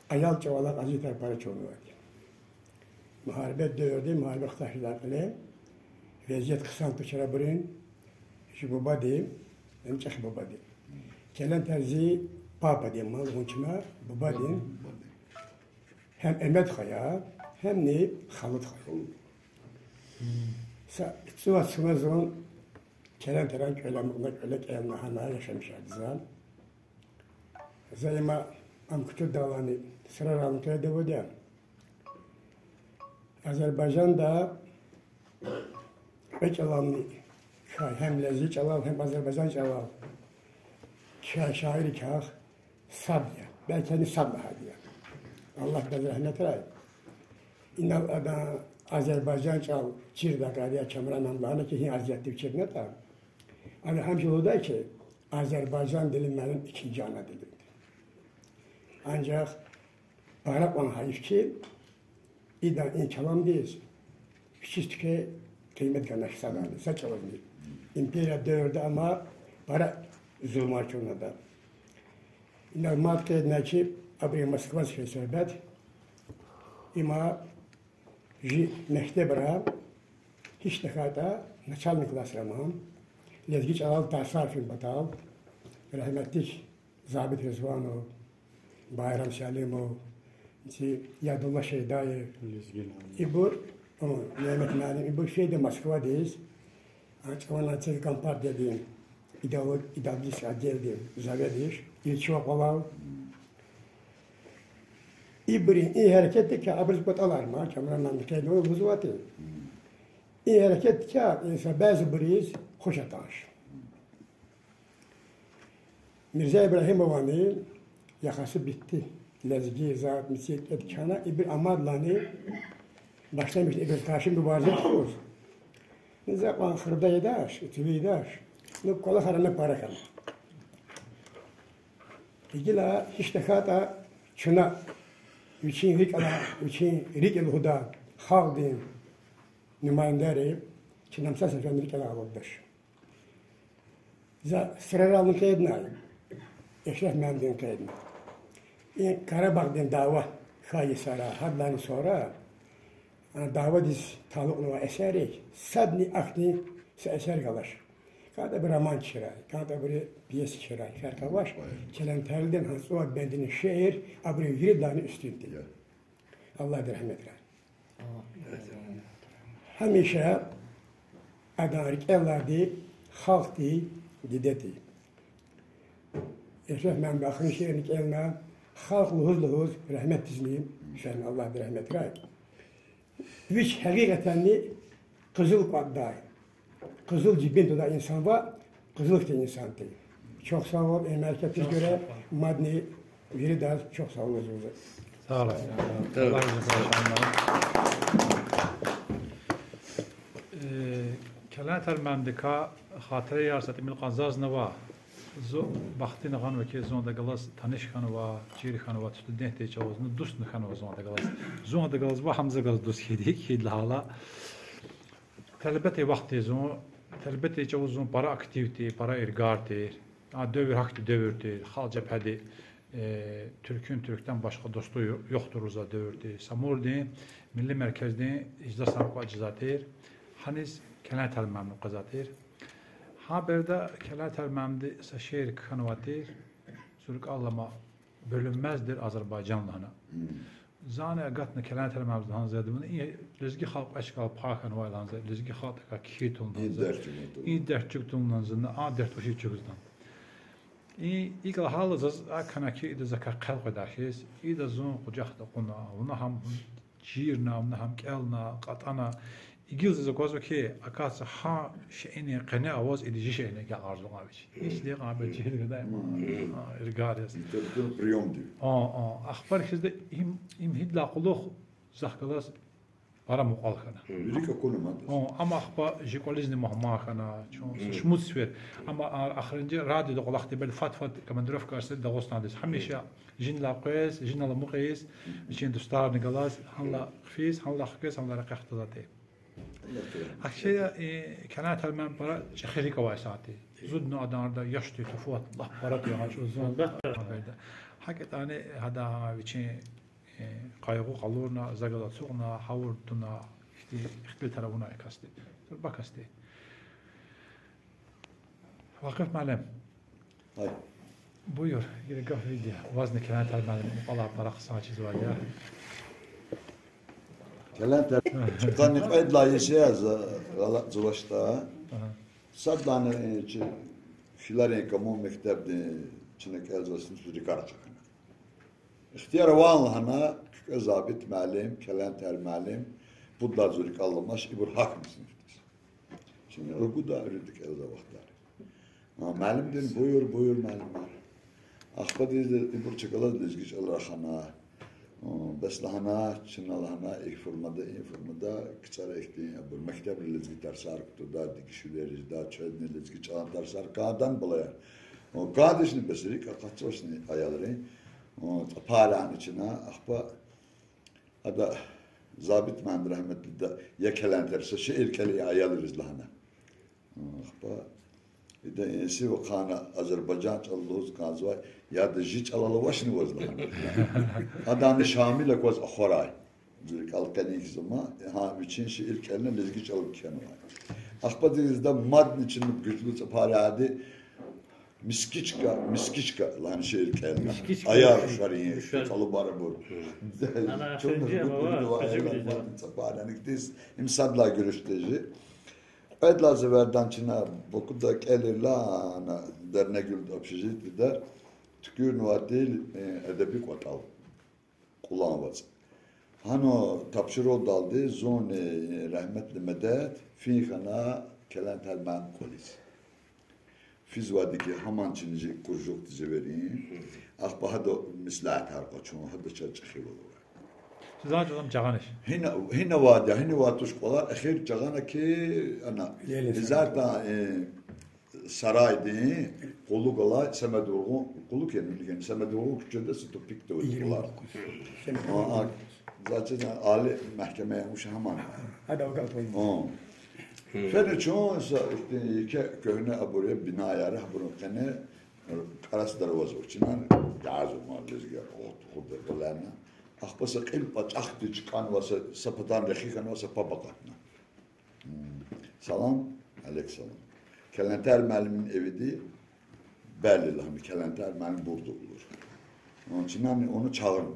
аял чӀавалай азиятар пара чӀугунвайди. Мугьарибат девирда, мугьарибат хтайла кьиле, везият хъсан тушир абурун, чи бубади, ам чӀехи бубади. Келентар зи пападин, ман лугьун чна, бубадин, гьам Эмедхва я, гьамни Халудхва я. Са цӀувад сана зун Келентаран кӀвале амукьна, кӀвале кӀелна, гьана яшамиш жеда за. За има ам кучудалайни сурарални къейд авурди я. Азербайжанда кьве чӀалални кхьей, гьам лезги чӀалал, гьам азербайжан чӀалал кхьей шаиррикай сад я, белки гьана сад лагьайди я. Аллагьди адаз рагьметрай. Инал ада азербайжан чӀал чирдай кӀанда, Камран ам лагьана хьи, гьи азиятдив чирнатӀа. Ада гьамиша лугьудай хьи, азербайжандилин муаллим икинжи ана дилинди. Анжах пара кьван гьайиф хьи, идан и каламдиз вичиз тике къимет ганач садани, са чӀавузни. Империя девирда ама пара зулумар чӀугуна ада. Инал мад къейдна хьи, абурун Москвадиз фейи суьгьбет. Има жи мектебра, гьич тахьайтӀа начальный классра ма, лезги чӀалал тарсар фин патал, рагьметлу Забит Ризванов, Байрам Салимов, чи Ядулла Шейдаев, ибур, о, Нямет муаллим, ибур фейиди Москвадиз, а чӀаван наци компартиядин идеолог-, идеологический отделдин заведующий, Ильчев Акъвалав. Ибурун и гьерекатдикай, абуруз кӀватӀалар ма, Камран ам къейдна лугьузвайди, и гьерекатдикай инсан бязибуруз хуш атанач. Мирза Ибрагьимовани яхаси битди, лезги, зат, мици кӀватӀ хьана, ибур амайдалайни башламишна ибуруз къарши мубариза тухуз. За кьван хурда ийидач, ицули ийидач, ну, кӀвалахар ана пара хьана. Гила гьич тахьайтӀа чна вичин рикӀ алай, вичин рикӀ лугьудай халкьдин нумайндаяр, чна са сеферни рикӀ алай алуддач. За сурарални къейднай, Эшреф муаллимдини къейдна. И Къарабагъдин дава хьайи йисара, гьадалайни сура, а, давадиз талукьнавай эсеррик садни ахьтин са эсер галач. КӀантӀа абуру роман кхьирай, кӀантӀа абуру пьеса кхьирай, феркъ авач. Келентардин гьа цӀувад бендин шиир абурун виридалайни уьстуьнди я. Аллагьди рагьметрай. Гьамиша адан рикӀелайди халкьди, диде тир. Эшреф муаллимди ахирин шиирни кӀелна, халкь лугьуз-лугьуз рагьметдизни фена, Аллагьди рагьметрай. Вич гьакъикъатдани къизил кӀватӀдай, къизил жибин тудай инсан ва къизил хьтин инсан тир. Чухсагъул, и мярекатдиз гуьре мадни виридаз чухсагъул лугьузва. Сагъ ol. Э, Келентар муаллимдикай хатираяр са тӀимил кьван заз ава. Зун бахтина гъанва хьи, зун адахъ галаз таниш хьанва, чир хьанва, студент тир чӀавуз, ну, дуст хьанва зун адахъ галаз. Зун адахъ галаз ва гьам за галаз дуст хьайиди, хьайидалай гьалда. Талебадин вахтунда зун, талебадин чӀавуз зун пара актив тир, пара иргар тир. А девир гьахьтин девир тир, халкь жабгьади, э, туьркуьн туьркден башкъа дусту ю-, юхтур лугьузвай девир тир. Самурдин милли меркездин ижласар кӀватӀ жезвай тир. Гьаниз Келентар муаллимни къвезвай тир. Гьа береда Келентар муаллимди са шиир кхьенвай тир. Зун рикӀел алама, Бёлюнмездир Азербайжан лагьана. Зани агатна Келентар муаллимди лагьана за, вуна и лезги халкь кьве чкадал пай хьанвай лагьана за, лезги халкьдикай кхьин тавуна лагьана за, и дерт чӀугун тавуна лагьана за, а дерт вучиз чӀугваз лагьана. И, икӀ лагьайла заз акӀ хьана хьи, ида закай хъел къведай хьиз, ида зун къужахда кьуна, вуна гьам чирна, вуна гьам кӀелна, кьатӀана. И гила заз аквазва хьи, акатза гьа шейинин къене аваз ида жи шейинив агакьарзава вич. Гьич лугьуз кьван бес чир гудай ма, а, иргар яз. Литературный приёмдив. А, а. Ахпа хьизди им, им гьидалай кьулухъ захъ галаз Пара мукьвал хьана. Вири кӀвале акуна ман. О, амма ахпа жи кӀвализни мугьман хьана, чун са шумуд сефер. Амма а-, ахиримжи радиода кӀвалахда бел фад-фад командировка аса Дагъустандиз. Гьамиша жинилай къвез, жинилай амукьиз, вичин дустарни галаз, гьанлай хъфиз, гьанлай хквез, гьанлай рекье хтазвайди. Ахчея, э, Келентер муаллим пара чӀехи рикӀ авай сад я. Зудни адан арада яшди тафават лап пара я, гьа чӀавуз зун. ГьакӀ ятӀани гьада вичин, э, къайгъу къалурна, за галаз ацукьна, гъавурда туна, ихти-, ихтилатар авунай касди. Зурба касди. Вакъиф муаллим. Гьай. Буюр, гила гаф вирида. Вазни Келентер муаллимдин кӀвале пара хъсан чизвайди я. Келентер, къанни кьвед лагьай йис я за гъалатӀзавачтӀа. Агьа. Садлани чи Хилерин коммун мектебда чна кӀелзавай синифда рикӀар хъхьана. Ихтияр авани лагьана, куь кӀвале Забит муаллим, Келентер муаллим, пуд лагьай зи рикӀел аламач, ибур гьахьна синифдиз. Чна ругуд лагьай, ругуд кӀелзавай вахтара. А, муаллимди, буюр, буюр, муаллимар. Ахпа дидеди ибур чкадал лезги чӀал рахана. О, бес лагьана, чна лагьана, и формада, и формада, кицӀер ихьтин, абур мектебра лезги тарсар кутада, дегишвилериз да, чедни лезги чӀалан тарсар кӀандач балаяр. О, кӀандачни бес, рикӀ акъатзавачни аялрин. О, цӀапарани чна, ахпа ада Забит муаллим рагьметлиди, я Келентер, са шиир кӀел и аялриз лагьана. Ахпа ида инси вахъана азербайжан чӀал лугьуз кӀанзавай, яда жи чӀалал авачни ваз лагьана. Адани Шамил акваз ахварай. Зи рикӀел къенин хьиз ама, гьа вичин шиир кӀелна лезги чӀалал кхьенвай. Ахпа дидеди мадни чна гуьзлу цӀапаради Мискичка, мискичка лагьана шиир кӀелна. Мискичка. Аяр рушар ийин, рушар. КӀалубар абур. Ана чун ахиримжи ругуд ава, ава, къазибилиз ава. Мадни цӀапарани хьтин, им сад лагьай гуьруьшда жи. Кьвед лагьай сеферда чна Бакуда кӀелайла, ана Дернегуьлда общежитиеда туькӀуьрнавайди, э, эдеби кӀватӀал. Кьулан вацӀ. Гьана тапшуругъдалди зунни, э, рагьметлу Медет фин хьана Келентер муаллимдин кӀвализ. Физвайди хьи, гьаман чна жи кружокдиз эверин. Ахпа гьада меслятар къачун, гьада чаз чӀехивал авай. Заз чӀалам жагъанач. Гьина, гьина авайди я, гьина авай туш кӀвалар, эхир жагъана хьи, ана, Леле изатда, э, Сарайдин къуллугъ алай Семедвургъун, къуллугъ яни, яни Семедвургъун куьчеда са тупикда авай кӀвалар. Семедвургъун. А, а, заз чиз али мягькеме я, вуч гьаман. Гьада вугал къвезва. А. Фена чун са ихьтин еке куьгьне абур я, бинаяр, абурун къене кӀарас дарваза ава. Чна язва ма лезгияр, гъуд-гъуд галана. Ахпа са кьил пачӀахдиз чкӀанва, са, са патан рехи хьанва, са паб акъатна. Салам, алейк салам. Келентер муаллимдин эвиди, бели лагьана, Келентер муаллим бурда авур. Чнани ону чагъурна.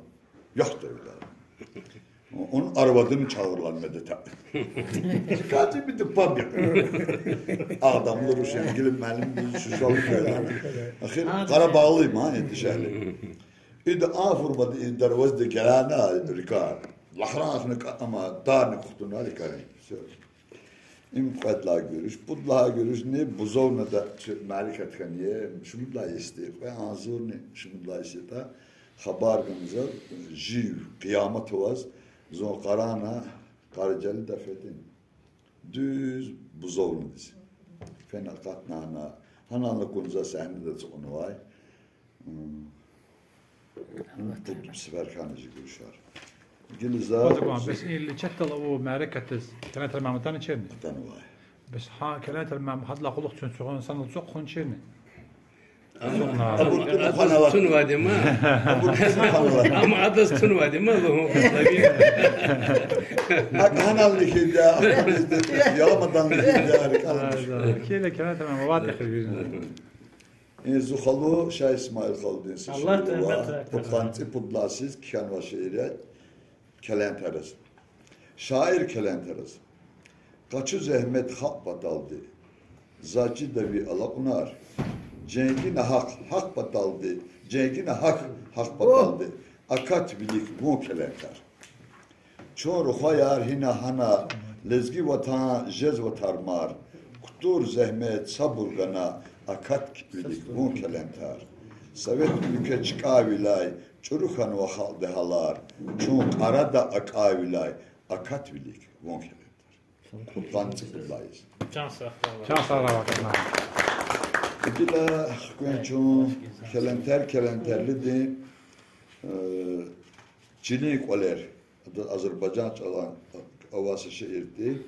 Яхда авида. Ону арвадини чагъурла Медета. Чкати биди паб я. Адамлу рушен гили муаллимди шушал квела. Ахир къарабагълу ма, ентишали. Ида а формада и дарвазада гелена рикӀар. Лагьран ахна кӀа-, амма тарни кутуна рикӀарин. Всё. Им кьвед лагьай гуьруьш, пуд лагьай гуьруьшни Бузовнада чи мярекат хьана, шумуд лагьай йисди, кьве агъзурни шумуд лагьай йис ятӀа, хабар гана заз, жив, къиямат аваз, зун къарагъна, Къарачалида федин. Дуьз Бузовнадиз. Фена акъатна гьана, гьанал акуна заз сегьнеда ацукьнавай. М. Пуд сефер хьана жи гуьруьшар. Гила за... Бес и лечетдал авай мярекатдиз Келентер муаллим атанвачни? Атанвай. Бес гьа Келентер муаллим гьадалай кьулухъ чун цугъун санал ацукьнавачни? Абур тунвайди ма. Абур тунвайди ма. Амма адаз тунвайди ма лугьун. Ак гьанал лихида, ак гьанал лихида, яламадан лихида, рикӀел. Хьайила, Келентер муаллим, вад эхир вирна. Ин зи халу Шагь Исмаил халудин са шиир ава. Аллагь рагьмет ая. Пудкъанни цӀипуд лагьай йисуз кхьенвай шиир я Келентераз. Шаир Келентераз. Къачу зегьмет халкь паталди, заз чида ви алакьунар. Женгина гьахъ, гьахъ паталди, женгина гьахъ, гьахъ паталди, акат вилик вун, Келентер. Чун рухваяр гьина-гьана, лезги ватан жезва тармар, кутур зегьмет, сабур гана, акат вилик вун, Келентер. Совет уьлкве чкӀайвиляй чӀуру хьанва халкьдин гьалар, чун кьарада акӀайвиляй Акатвилик ван кӀелеб тир. Кьудкъанни цӀикьуд лагьай йис. Чан сагъ хьурай. Гила хквен чун келентер-келентерлидин, э, чилин кӀвалер, ада азербайжан чӀалан авай са шиир тир,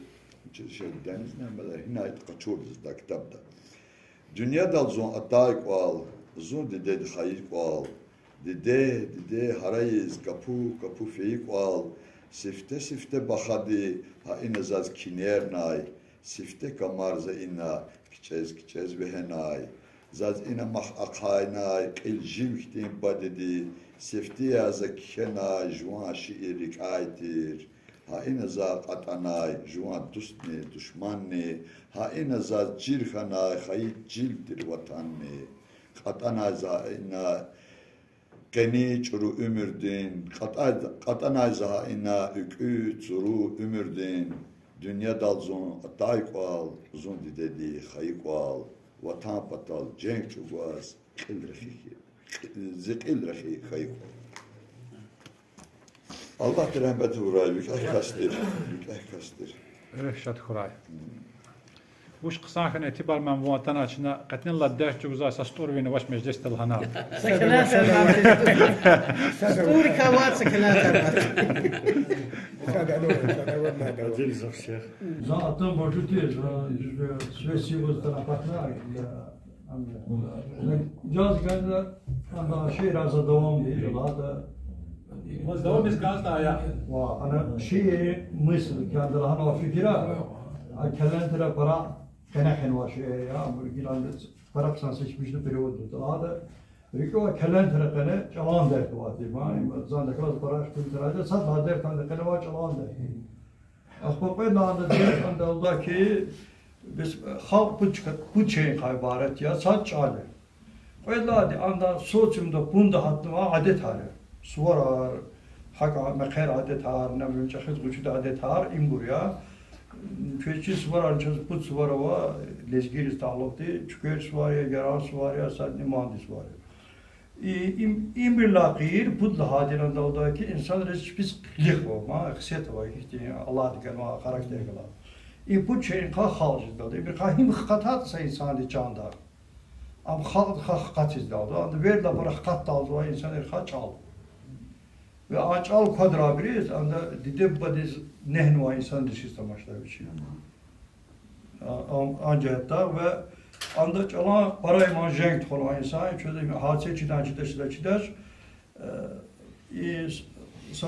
чи шиир Денизни, ам гьинай къачурди заз ктабда. Дуьньядал зун атай кӀвал, зун дидеди хайи кӀвал. Диде, диде, гьарайиз капу-капу фейи кӀвал, сифте-сифте бахади, гьа ина заз кинернай, сифте камар за ина кичӀез-кичӀез вегьенай. Заз ина мах ахъайнай кьил жив хьтин бадеди, сифте яз за кхьенай жуван шиир рикӀяй тир. Гьа ина за кьатӀанай жуван дустни, душманни, гьа ина заз чир хьанай хайи чил тир ватанни. КьатӀанай за ина къени чӀуру уьмуьрдин, кьатӀа-, кьатӀанай за гьа ина уькӀуь, цуру уьмуьрдин, дуьньядал зун атай кӀвал, зун дидеди хайи кӀвал, ватан патал женг чӀугваз, кьил рехи хьи-, кьи-, зи кьил рехи хайи кӀвал. Аллагьди рагьмет авурай, викӀегь кас тир, викӀегь кас тир. Руьгь шад хьурай. Вуч хъсан хьана, Этибар муаллим, вун атана чна кьетӀенлай дерт чӀугвазвай са стӀурвини авач межлисда лагьана. Са келентер авач. СтӀурикай ваъ, са келентер авач. Адил зух шейх. За атун боржу тир, за связь сиваз тана патна, я, ам, я. Жаз ганда, анда шиирар за давам ди, лагьана. Ваз давам из ганда я. Ва, ана шиир мысль, ганда лагьана фикира, а келентера пара къене хьанвай шиир я, абур гилан пара хъсан сечмишда перевод ди лагьана. РикӀивай келентера къене чӀалан дерт авайди ма, им зандаказ пара ихтилатар ада, сад лагьай дерт анда къене авай чӀалан дерт. Ахпа кьвед лагьай анда дерт анда лугьуда ки, бес халкь пуд чка-, пуд шейинкай ибарат я, сад чӀал я. Кьвед лагьайди анда социумда пунда гьатнавай адетар я. Суварар, гьакӀ мехъер адетар, наб чӀехиз гъвечӀиди адетар, ибур я. Квез чиз суварар, чаз пуд сувар ава, лезгийриз талукьди, чуьквер сувар я, яран сувар я, садни манди сувар я. И, им, имрилай гъейри пуд лагьайди анда лугьуда ки, инсанриз чпиз къилих ава, ма, хесет ава, ихьтин Аллагьди ганвай характер галай. И пуд шейинкай халкь жезвайди я. Имрикай гьим хкатайтӀа са инсандин чанда, ам халкьдихъай хкатзавайди я. Анда виридалай пара хкатдалзавай инсанрикай чӀал. Ва а чӀал квадрабуруз, анда диде-бубадиз негьнавай инсанриз тамашдай вичи. А, а, а жигьетдай ва анда чӀалан пара иман женг тухванвай инсан, чуьз гьа це чидач, чидач, чидач, чидач. Э, и с-, са,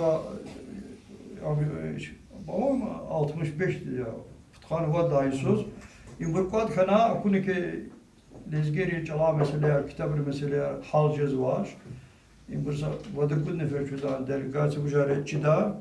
э, ам, э, по-моему, алтмыш беш я, пудкъанни вад лагьай йисуз. Ибур кӀватӀ хьана, акуна ки лезгийрин чӀалан месэлаяр, ктабрин месэлаяр гьал жезвач. Ибур са вад-ругуд нефер чуьзан делегация вужар я чида.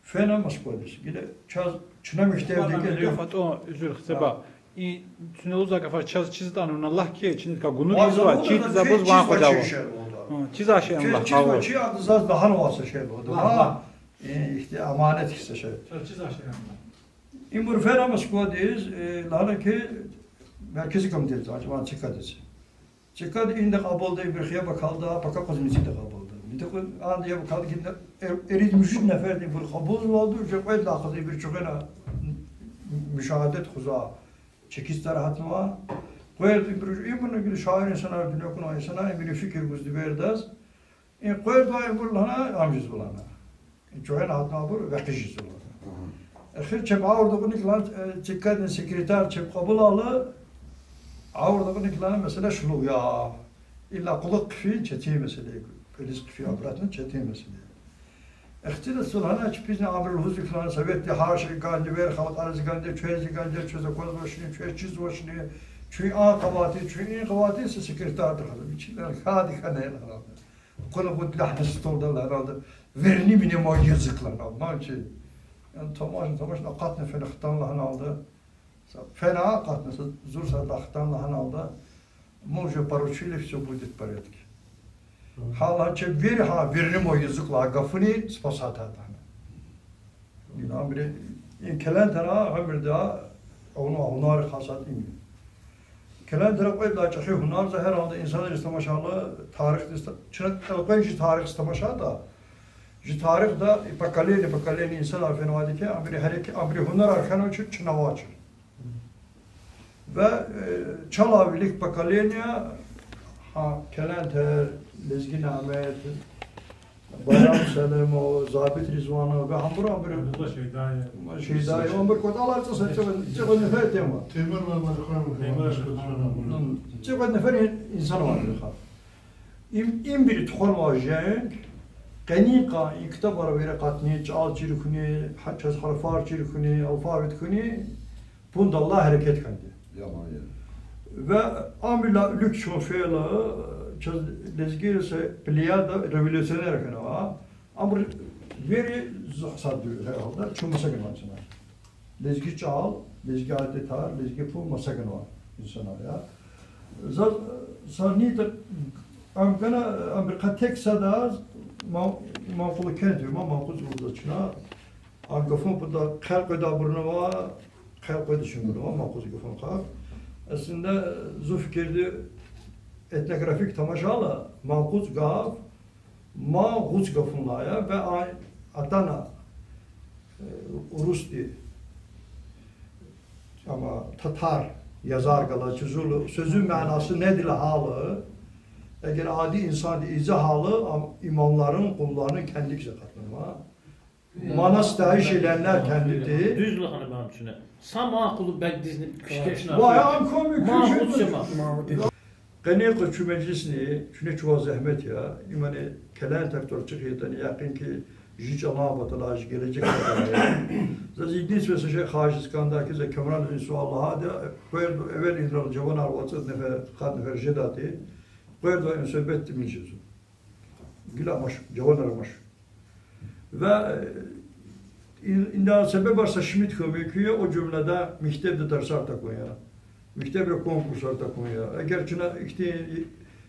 Фена Москвадиз. Гила чаз, чна мектебдиз гила. ГьатӀа, уьзуьр хцеба. И чуьне лугьузвай гафар чаз чизватӀани вуна лагь ки, чиникай гунугиз ва чизвайбуруз ван къведайвал. Чизвай шейни лагь, чизвай шейни лагь, чиз чизвай чи ада заз лагьанвай са шей лугьуда. Лагь, лагь. Ихьтин аманат хьиз са шей. Чаз чизвай шейни лагь. Ибур фена Москвадиз, э, лагьана ки, меркези комитетдиз, ацӀван ЦК-диз. ЦК-ди инда кьабулда, ибур хияб акалда, пака къуз мицида кьабулда. Мици кьуз, анда яб акалда гила, э, ирид-муьжуьд неферди ибур кьабулзавалда, уже кьвед лагьай къуз ибур чуьгъуьна мушагьадат хуьзва, чекистар гьатнава. Къверд ибур, ибурни гила шаир инсанар, дуьнья кьунвай инсанар, ибурун фикир гуз дибердаз. И къвердавай ибур лагьана, ам жезва лагьана. Чуьгъуьна гьатнавайбур векъи жезва лагьана. Эхир чеб гъавурда кьуна ки лагьана, э, ЦК-дин секретарь чеб кьабулайла, гъавурда кьуна ки лагьана, месэла шумуд я. Илла кьулухъ хъфин четин месэла я, кьилиз хъфин обратно четин месэла я. Ихтилатзава лагьана, чпизни абуру лугьузва ки лагьана, советди гьар шей ганди, вири халкьариз ганди, чвези ганди, чвез аквазвачни, чвез чизвачни, чуьн а къаватиз, чуьн и къаватиз, са секретарь тухвана. Вичи лагьана, хьайиди хьана лагьана. Кьуна гъуд лагьана столдал лагьаналда, верни мне мой язык лагьаналда. Ман чи, яни тамашна, тамашна акъатна фена хтана лагьаналда. Са фена акъатна, са зур сад лагьана хтана лагьаналда. Мы уже поручили, всё будет в порядке. Гьа лагьана чеб вири гьа верни мой язык лагьай гафуни спасатайтӀа лагьана. Ина амри, и келентера гьамирда авуна гьунар хасат ими. Келентера кьвед лагьай чӀехи гьунар за гьер гьалда инсанриз тамашайла, тарихдиз та-, чна элкъвенжи тарихдиз тамашайтӀа, Чи тарихда и поколение, поколение инсанар фенвайди хьи, абуру гьерек-, абуру гьунарар хьанва чи, чна авачир. Ва, э, чалай вилик поколение, гьа, Келентер, Лезги Нямет, Байрам Селимов, Забит Ризванов ва гьабур, абур, Абдулла Шейдаев. Шейдаев, абур кӀватӀ алай цӀусад цӀикьвед, цӀикьвед нефер тема. Темур Мамадханов. Темур Мамадханов. Гьм, цӀикьвед нефер ин-, инсан авайди хьи. Им, им вири тухванвай женг, къенин къан и ктабар вири акъатна, чӀал чир хьуни, гьа-, чаз гьарфар чир хьуни, алфавит хьуни, пундаллай гьерекат хьанди. Ва амила уьлуьк чун фейила, чаз лезгийриз са плеяда революционер хьанва. Абур вири зу-, сад гьерекатда чун маса ганвай инсанар. Лезги чӀал, лезги адетар, лезги пул маса ганвай инсанар я. Заз, са нитӀа, ам гана, абурухъай тек садаз, Ма-, Манкъулу кент я, ма Манкъуз лугьузва чна. А гафун патал хъел къведа абурни ава, хъел къведа чун гунава, Манкъуз гафун хьа. Аслинда, зи фикирда, этнографик тамашайла, Манкъуз гаф, Ма гъуц гафунилай я, ва а-, атана, э, урусди, амма татар язар галаз жузула, сёзун манаси неди лагьайла, эгер ади инсанди изагьайла, ам имамларин, къуллугъарин кандидиз акъатнава. Манас дагьиш ийиленлер кандиди. Дуьз лагьана ман чуьне. Са Манкъулу бегдизни пишкеш. Вай, ам куьн мумкин. Ма гъуц жема. Къенин къуз чун межлисни, чуьне чуваз зегьмет я, имани Келентер тӀварцӀихъ ятӀани, якъин ки, жи чӀалан паталай, жи гележек паталай. Заз единственное са шей хагьиз кӀанда ки, за Камран, и суал лагьайди я, къвердавай эвел инрал жаванар вацӀуд нефер, къад нефер жедайди, къвердавай и суьгьбет тӀимил жезва. Гила амач, жаванар амач. Ва, э, ин-, инал себебар са шумуд хьун мумкин я, о жумлада мектебда тарсар такун я. Мектебра конкурсар такун я. Эгер чна ихьтин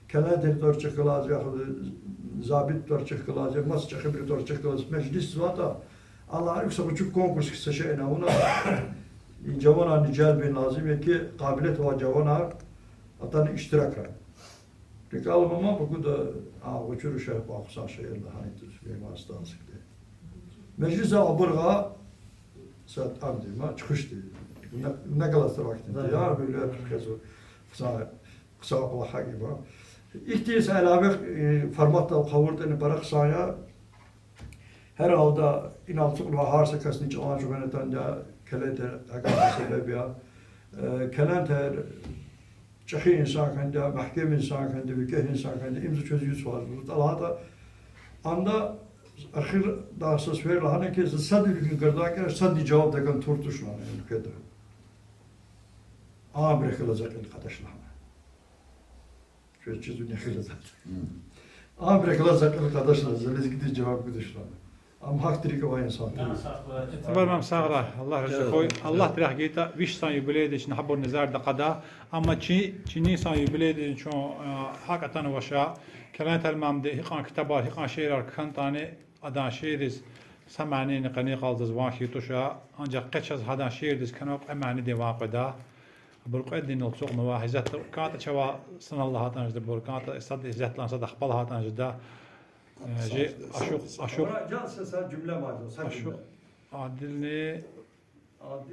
Келентер тӀварцӀихъ галаз, яхуд Забит тӀварцӀихъ галаз, я маса чӀехибуру тӀварцӀихъ галаз межлисзаватӀа, Аллагь, са гъвечӀи конкурс хьиз са шейни авуна, и жаванарни желбин лазим я ки, къабилет авай жаванар атана иштиракра. РикӀ алама, ма багуда, а, гъвечӀи руша кьван хъсан шиир лагьана туш, Беймаз Сталскди. Межлисда абуру са тӀамди, ма чухушди. Вуна, вуна галаз вахтунда, я, вилер хезва, хъсан, хъсан кӀвалахар гиба. Ихьтин са илаве, э, форматдал къалуртӀани пара хъсан я. Гьар гьалда инал ацукьнава гьар са касни чӀалан жугъен атанди я, Келентер гьакӀ себеб я. Э, Келентер чӀехи инсан хьанди я, мягькем инсан хьанди я, викӀегь инсан хьанди я, им за чаз юз фаз лугьуз тӀалатӀа. Анда эхирда саз фейи лагьана ки, за сад виликни гардан кӀелай, садни жаваб таган тур туш лагьана и уьлкведа. Абурухъ галаз за кьил кьадач лагьана. Чаз чизни эхир затӀ. Абурухъ галаз за кьил кьадач лагьана, за лезгидиз жаваб гудач лагьана. Ам гьахьтин рикӀ авай инсан тир. Итимбар мам, сагърай, Аллагь рази хьуй. Аллагьди рехъ гайитӀа, виш йисан юбилейдиз чна гьабур назарда кьада. Амма чи, чини йисан юбилейдиз чун, а, гьакӀ атанвач. Келентер мамди гьикьван ктабар, гьикьван шиирар кхьанатӀани, адан шиирриз са манийни къенин йикъалди заз ван хьайи туш, анжах къе чаз гьадан шиирдиз кхьенвай кьве манидин ван къведа. Абур кьведни инал ацукьнава, гьа исятда кӀантӀа чавай санал лагьайтӀани жеда, абур кӀантӀа сад исятдалай сад ахпа лагьайтӀани жеда. Э, жи ашукь, ашукь, Адилни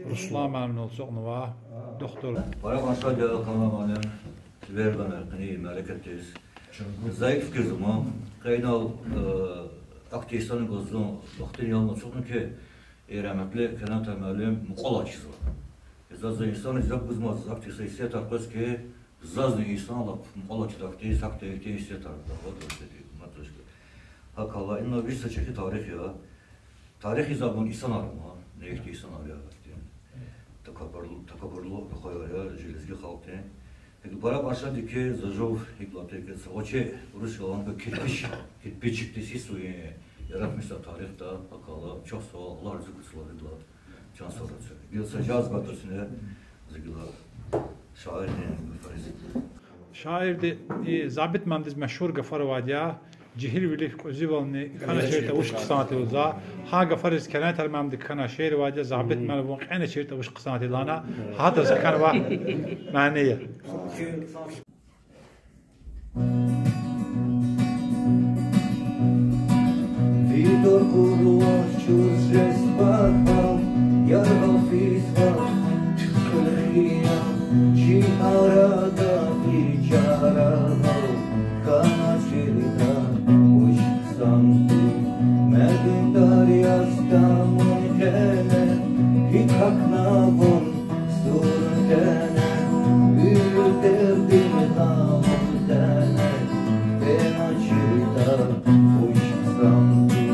Руслан муаллимни ацукьнава, духтур. Пара кьван сад я, Камран муаллим, сивер гана къенин мярекатдиз. За икӀ фикирзава ман, къе инал, э, ахьтин инсанрин галаз зун вахтунин ялна ацукьна ки, и рагьметлу Келентер муаллим мукьвал чизва. Заз за инсанриз яб гузмаз, ахьтин са гьисиятар къвез ки, зазни инсанар мукьвал чизвайди, ахьтин, ахьтин гьисиятар авайди я, матушка. ГьакӀ хьайила, ина вич са чӀехи тарих я. Тарих ийизвайбур инсанар я ман, не ихьтин инсанар я, ахьтин такабурлу, такабурлу рухваяр я жи лезги халкьдин. Гьикӏ пара кьван сад я ки, за жув гьикӏ лагьайтӏа, са гъвечӏи урус чӏалал лагьана кирпич, кирпичикдиз гьисс авун яратмишзавай тарихда, гьакӏ хьайила, чухсагъул, Аллагь рази хьуй виридалай, чан сагърай. Гила са жаз гатӏа сине, за гила шаирдин гафариз. Шаирди и Забит мамдиз машгьур гафар авайди я, жегьилвилихъ кьуьзуьвални кхьеначиртӏа вуч хъсанди я лугьуз. Гьа гафариз Келентер мамди кхьенвай шиир авайди я, Забит муаллим, вун кьеначиртӏа вуч хъсанди я лагьана, гьадаз кхьенвай мани я. Идур курваз чуз жез пахал, яргъал физвах туькьуьл хиял, чи арада ичарагъал хьана чирда вуч хъсан тир. Мегъуьндар яз тамун къене, гьикӀ гьахьна вун сурун къене, уьмуьр дердин гъамун къене, фена чирда вуч хъсан тир.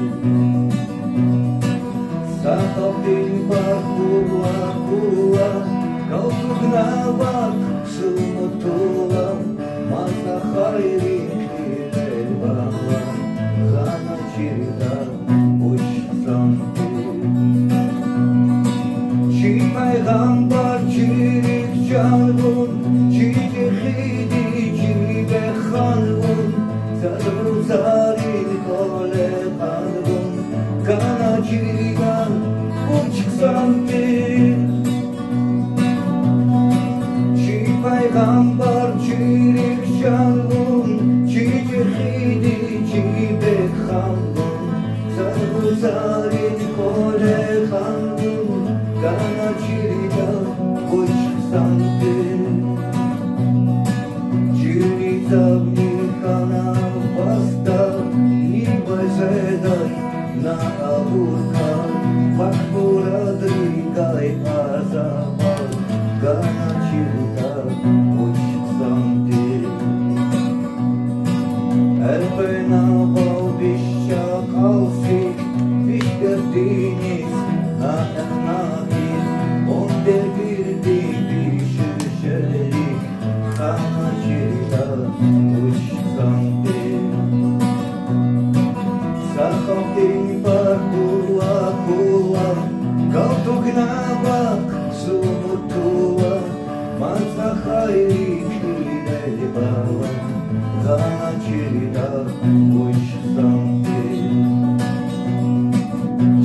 Са халкьдин пар курла, курла, галтугна вак сумутула, маса хайри кьилел бала, хьана чирда вуч хъсан тир. Чи пайгъамбар, чи рикӀ чан вун, чи чӀехиди, чи бехан вун, сад рузарин кӀвале кьан вун, хьана чирда вуч хъсан тир. Чи пайгъамбар, чи рикӀ чан вун, чи чӀехиди, чи бехан вун, сад рузарин кӀвале кьан вун, хьана чирда вуч хъсан тир. Чуьлни цавни хьана вастар, ни бажедай на абур кар, пак мурадрикай азабар, хьана чирда вуч хъсан тир. Элкъвена вал виш чакъал сик, виш дердиниз на эхна гьикӀ, вун девирдин виш шерик, хьана чирда вуч хъсан тир. Са халкьдин пар курла, курла, галтугна вак сумутула, маса хайри кьилел бала, хьана чирда вуч хъсан тир.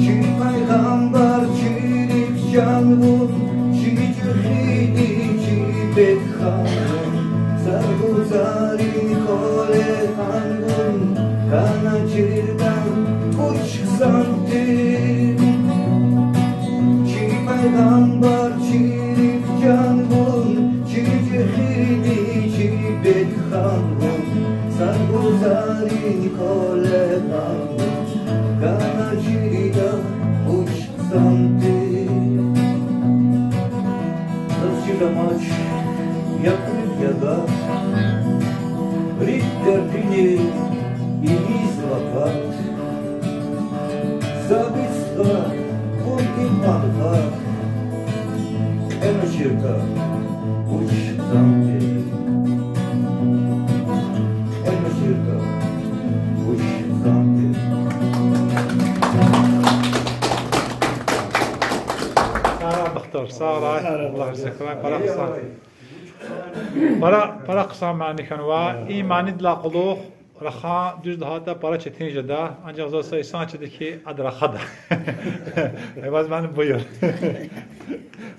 Чи пайгъамбар, чи рикӀ чан вун, чи чӀехиди, чи бехан вун, сад рузарин кӀвале кьан вун, хьана чирда вуч хъсан тир. Чи пайгъамбар, чи рикӀ чан вун, чи чӀехиди, чи бехан вун, сад рузарин кӀвале кьан вун, хьана чирда вуч хъсан тир. Заз чиз амач, я кьуьд, я дад, рикӀ дердини ийизва пад, Сабит стха, вун икьван пад, кьена чирда вуч хъсан тир. Кьена чирда вуч хъсан тир. Сагърай, духтур, сагърай. Аллагь рази хьурай, пара хъсан. Пара, пара хъсан мани хьанва. И манидилай кьулухъ рахун, дуьз лагьайтӀа, пара четин жеда. Анжах заз са инсан чида хьи, ада рахада. Э, ваз мани буюр.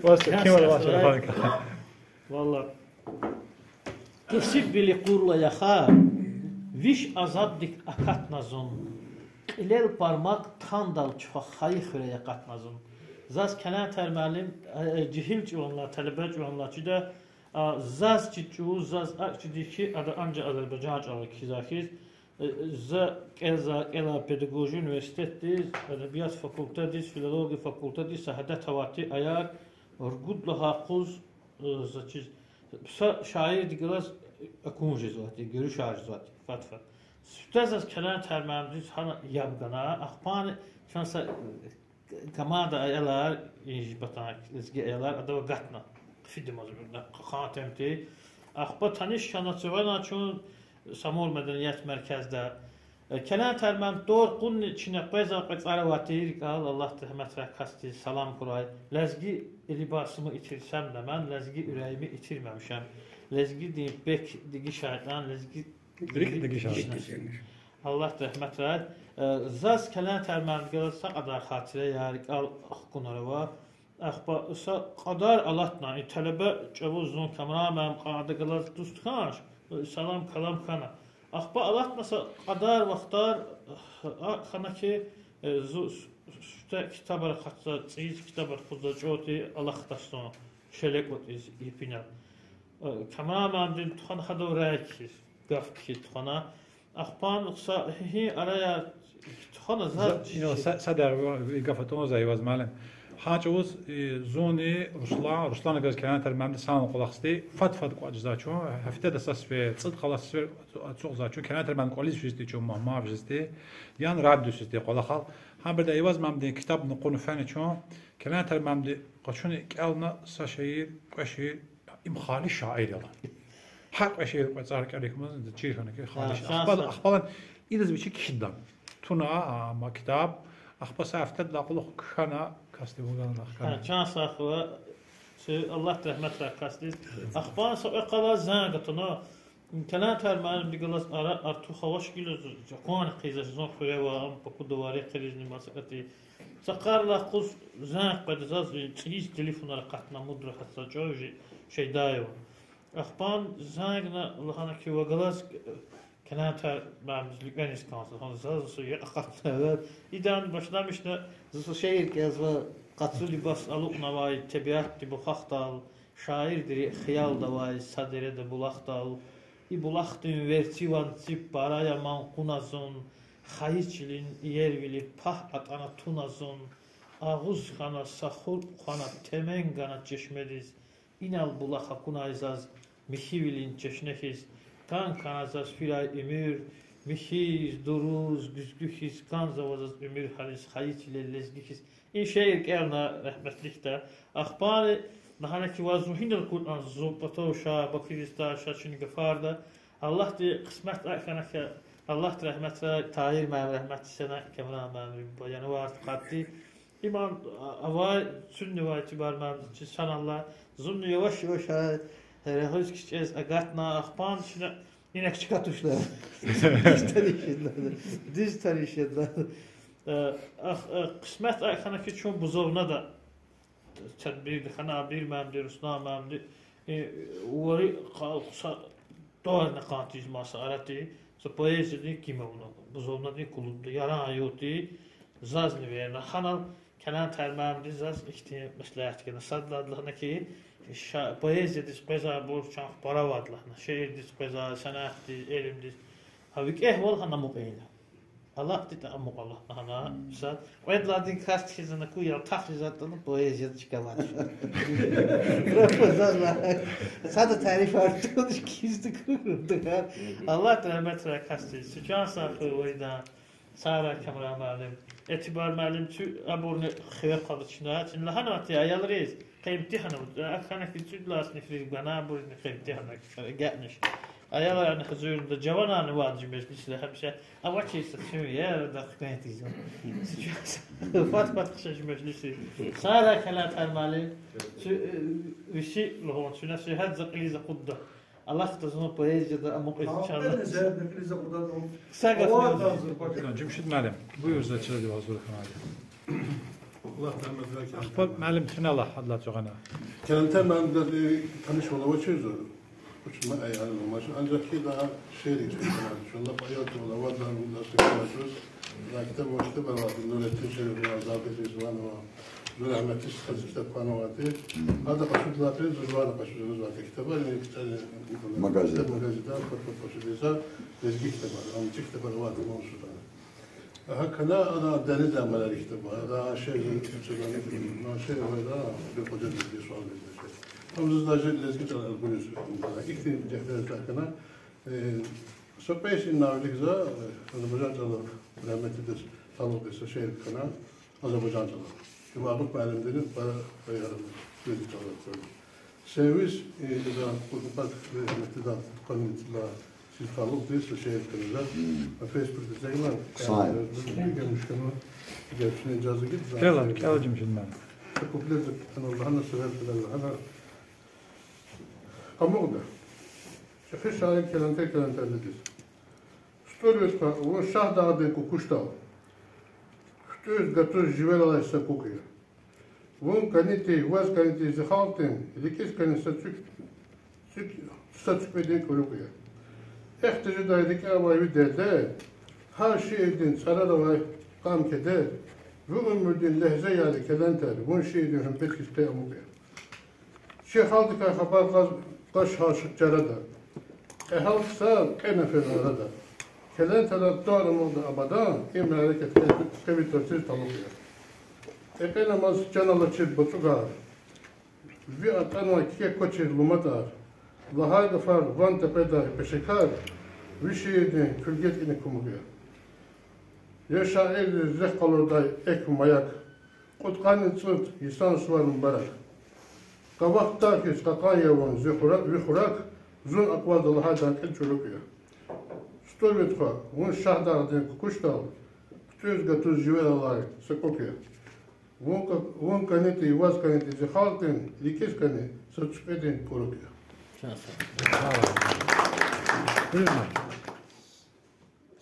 Ваз ким вара ваз раханка? Валлагь. Кесибвили кьурла яха, виш азабдик акатна зун. Кьилел пармак тандал чуха хайи хуьре акъатна зун. Заз Келентер муаллим, э, э, жегьил чӀаван лагьай, талеба чӀаван лагьай чида, а, заз чиз чӀавуз, заз акӀ чида хьи, ада анжах азербайжан чӀалал кхьизвай хьиз, э, за кӀелзавай, кӀелай педагогия университетдиз, адабият факультетдиз, филология факультетдиз са гьадат авай тир аяр, ругуд лагьай къуз, э, за чиз, са шаирдихъ галаз акун жезвай тир, гуьруьшар жезвай тир, фад-фад. Сифте заз Келентер муаллимдиз гьана яб гана, ахпани чан са команда аялар, инжи патан лезги аялар, адав агатна, хъфиди мазмурда, хъсан тема тир. Ахпа таниш хьана цавена чун Самур меденият меркезда. Э, Келентер муаллим, тӀвар кьунни чна къвезвай кьве цӀар авай тир, кӀал, Аллагьди рагьметрай касдиз салам хьурай. Лезги либасиму итирсамда ман, лезги уьрейми итирмемишам. Лезгидин пек дегишайтӀан, лезги рикӀ дегишна. Аллагьди рагьметрай. Э, заз Келентер муаллимдихъ галаз са кьадар хатираяр, кӀал, хкунар ава. Ахпа са кьадар алатна, и талеба чӀавуз зун Камран муаллим кьада галаз дуст хьанач, салам-калам хьана. Ахпа алатна са кьадар вахтар, а, хьана хьи, э, зу-, с-, сифте китабар акъатзава, цӀийиз китабар тухузва, чӀавуз алахъда зун, шел кӀватӀиз, ипинал. Э, Камран муаллимди тухвана гьадав рай кхьиз, гаф кхьиз тухвана. Ахпа са гьи-, гьи араяр тухвана За-, заз ина чи- са-, садагъ ви гаф атӀуз, Айваз муаллим. Гьа чӀавуз, э, зунни Руслан, Руслан газ Кенан Термамди санал кӀвалахзавайди, фад-фад кӀватӀ жезвай чун, гьафтеда са сефер, цӀуд къала сефер ацукьзавай чун, Кенан Термамди кӀвализ физди чун, мугьман физди, яни раддуз физди кӀвалахал. Гьабуру Айваз муаллимдин китаб накъуна фена чун, Кенан Термамди къачуна кӀелна са шиир, кьве шиир, им хали шаир я лагьана. Гьа кьве шиир, кьве цӀар кӀелихмаз, чир хьана хьи хали шаир. Ахпа, ахпа идаз вичи кхьида. Туна, а, ма китаб, ахпа са гьафтедилай кьулухъ кхьена, касди вугана хьана. Чан сагъ хьурай, чи Аллагьди рагьметрай касдиз. Ахпа са экъечӀ галаз зенг атуна, Кенан Термамдихъ галаз ара артух авач гила, акъвазни хъийизвач, зун хуьре ава, ам Бакуда ава, рекьеризни маса кӀватӀи. Са къарагъдай юкъуз зенг къведа заз, цӀийиз телефонар акъатна, мудра гьатзава чӀав жи-, Шейдаева. Ахпа зенгна лагьана хьи, ваз галаз Кенан Термамдиз луькӀвениз кӀанзава, лагьана, заз са я акъатна. Идан башламишна, заз са шиир кӀелзава, къацу либас алукьнавай тебиатдин бухахдал, шаирдин хиялда авай са дереда булахдал, и булахдин верцӀи ванци пара яман кьуна зун, хайи чилин иервили пагь атӀана туна зун, агъуз хьана, са хур хъвана, темен гана чешмедиз, инал булах акунай заз, михьивилин чешне хьиз, кӀан хьана заз фирай уьмуьр, михьиз, дуруз, гуьзгуь хьиз, кӀанзава заз уьмуьр гьаниз, хайи чилел лезги хьиз. И шиир кӀелна рагьметлуди. Ахпани лагьана хьи, ваз зун гьинал акъудна, зун патав ша, Бакудиз ша, чун гафарда. Аллагьди къисмет хьана хьи, Аллагьди рагьметрай, Тагьир муаллим, рагьметдиз фена, Камран муаллим, январдин къадди. Иман, а, авай, цуьнни авай Этибар муаллим, чи санал алай, зунни яваш-яваш гьа регъуьз кичӀез агатна, ахпа чна инаг чка тушна. Дуьз таниш жедна. Дуьз таниш жедна. Э, ах, э, къисмет хьана хьи, чун Бузовнада тедбирда хьана, Абир муаллимди, Руслан муаллимди, э, вари халкь са тӀварни кьан тийиз маса арада, са поэзиядин ким авуна, Бузовнадин клубда, Яран югъди, зазни верна. Гьанал Кенан Термамди заз ихьтин меслят гана. Сад лагьана хьи, ша-, поэзиядиз къвезвайбур чан пара авайди лагьана, шиирдиз къвезвай, санатдиз, илимдиз. Гьа викӀегьвал гьана амукьайла. АлахъдитӀа амукьайла гьана. Са кьвед лагьайди касди хьиз ана ку ялтах жезватӀани, поэзияда чка авач. Просто заз лагьай. Сада тарифар туш кизди курдугар. Аллагьди рагьметрай касдиз. Чи чан сагъ хьуй виридан. Сагърай, Камран муаллим. Этибар муаллим, чун абурни хиве къведа чна. Чна лагьанвайди аялриз, къе имтигьан ава. Ахьана хьи цӀуд лагьай синифриз гана, абуризни къе имтигьан ава, агакьнач. Аяларни гьазурда, жаванарни вад жи межлисда гьамиша. Авачиз са чун я, дакъикъен тийиз. Фад-фад хъша жи межлисриз. Сагърай, Кенан Термамди. Чу, э, виси лугьун, чна сигьат за кьилиз акъудда. Алахъда зун поэзияда амукьиз чан. Аферин, зердекилиз акъудда. Са гаф. Жумшид муаллим, буюр, за чизвайди гьазур хьанвайди. Аллагь рагьмет ая. Ахпа муаллим, чна лагь, гьадалай цугъана. Кенан Термамдиз танишвал авачиз, уч ма аяр ман, анжах хьи да шиир кӀелзавай, шуна паял чӀавуз авадан, вуна сикъалачуз. Ва китаб, ва китабар авайди, Нуретдин Шериф ва Забит Ризванова, зун рагьметдиз, стхади китаб кьунвайди. Ада къачудалай зун ва ада къачуз, зун ва китабар, яни китаб, магазин. Китаб магазинда, китаб къачудайла, лезги китабар, ам чи китабар авайди ман шудан. Гьа кана ана дереза мана китабар, ада шиир, шиир авайда, бир къужа лезги суал лезги. Ам заз даже лезги чӀалал гуниз, ихьтин дехтер кана, э, Са пес инал вилик за, э, азербайжан чӀалал, рагьметдиз, талукь тир са шиир кхьена, азербайжан чӀалал. Ибур Абук муаллимдини пара, пара яран лезги чӀалал кхьена. Сервис, э, за Къурбан рагьметдиз, къанни тилла, сиз талукь тир са шиир кхьена за. Мм. А Фейсбукда зегьмет. Сай. Э, гелмиш хьана, гелишуна ижаза гит за. КӀела, кӀела, Жумшид муаллим. Куплет за кхьена лагьана, шиир кхьена лагьана. Амукьда. ЧӀехи шаир Кенан Термамдиз. СтӀур вилик ква вун Шагьдагъдин кукушдал, хъуьтӀуьз гатуз живер алай са кук я. Вун кӀани тир, ваз кӀани тир зи халкьдин, рикӀиз кӀани са цуьк, цуьк, са цуькведин кӀуьлуьк я. Эхь тежедай рикӀе авай ви дердер, гьар шиирдин цӀарада авай гъам-кедер, ви уьмуьрдин легьзеяр я, Келентер, вун шиирдин гьуьрмет хьиз къе амукь я. Чи халкьдикай хабар кьаз къач гьал чарада, кьегьал ксар кьена фена арада. Келентера тӀвар амукьда абадан, и мярекат къе ви тӀварциз талукь я. Экъенамаз чан алачир буцӀугар, ви атӀанвай кикӀе квачир луматар, лагьай гафар ван тепедай пешекар, ви шиирдин куьлгет ина кумукь я. Я шаирриз рехъ къалурдай экв-маяк, кьудкъанни цӀуд йисан сувар мубарак. Къавах тар хьиз кьакьан я вун, зи хура-, ви хурак, зун аквазда лагьайдан кьил чӀурукӀ я. СтӀур ви тухвай, вун Шагьдагъдин кукӀушдал, хъуьтӀуьз гатуз живер алай са кӀукӀ я. Вун ка-, вун кӀанитӀи, ваз кӀанитӀи зи халкьдин рикӀиз кӀани са цуькведин кӀурукӀ я.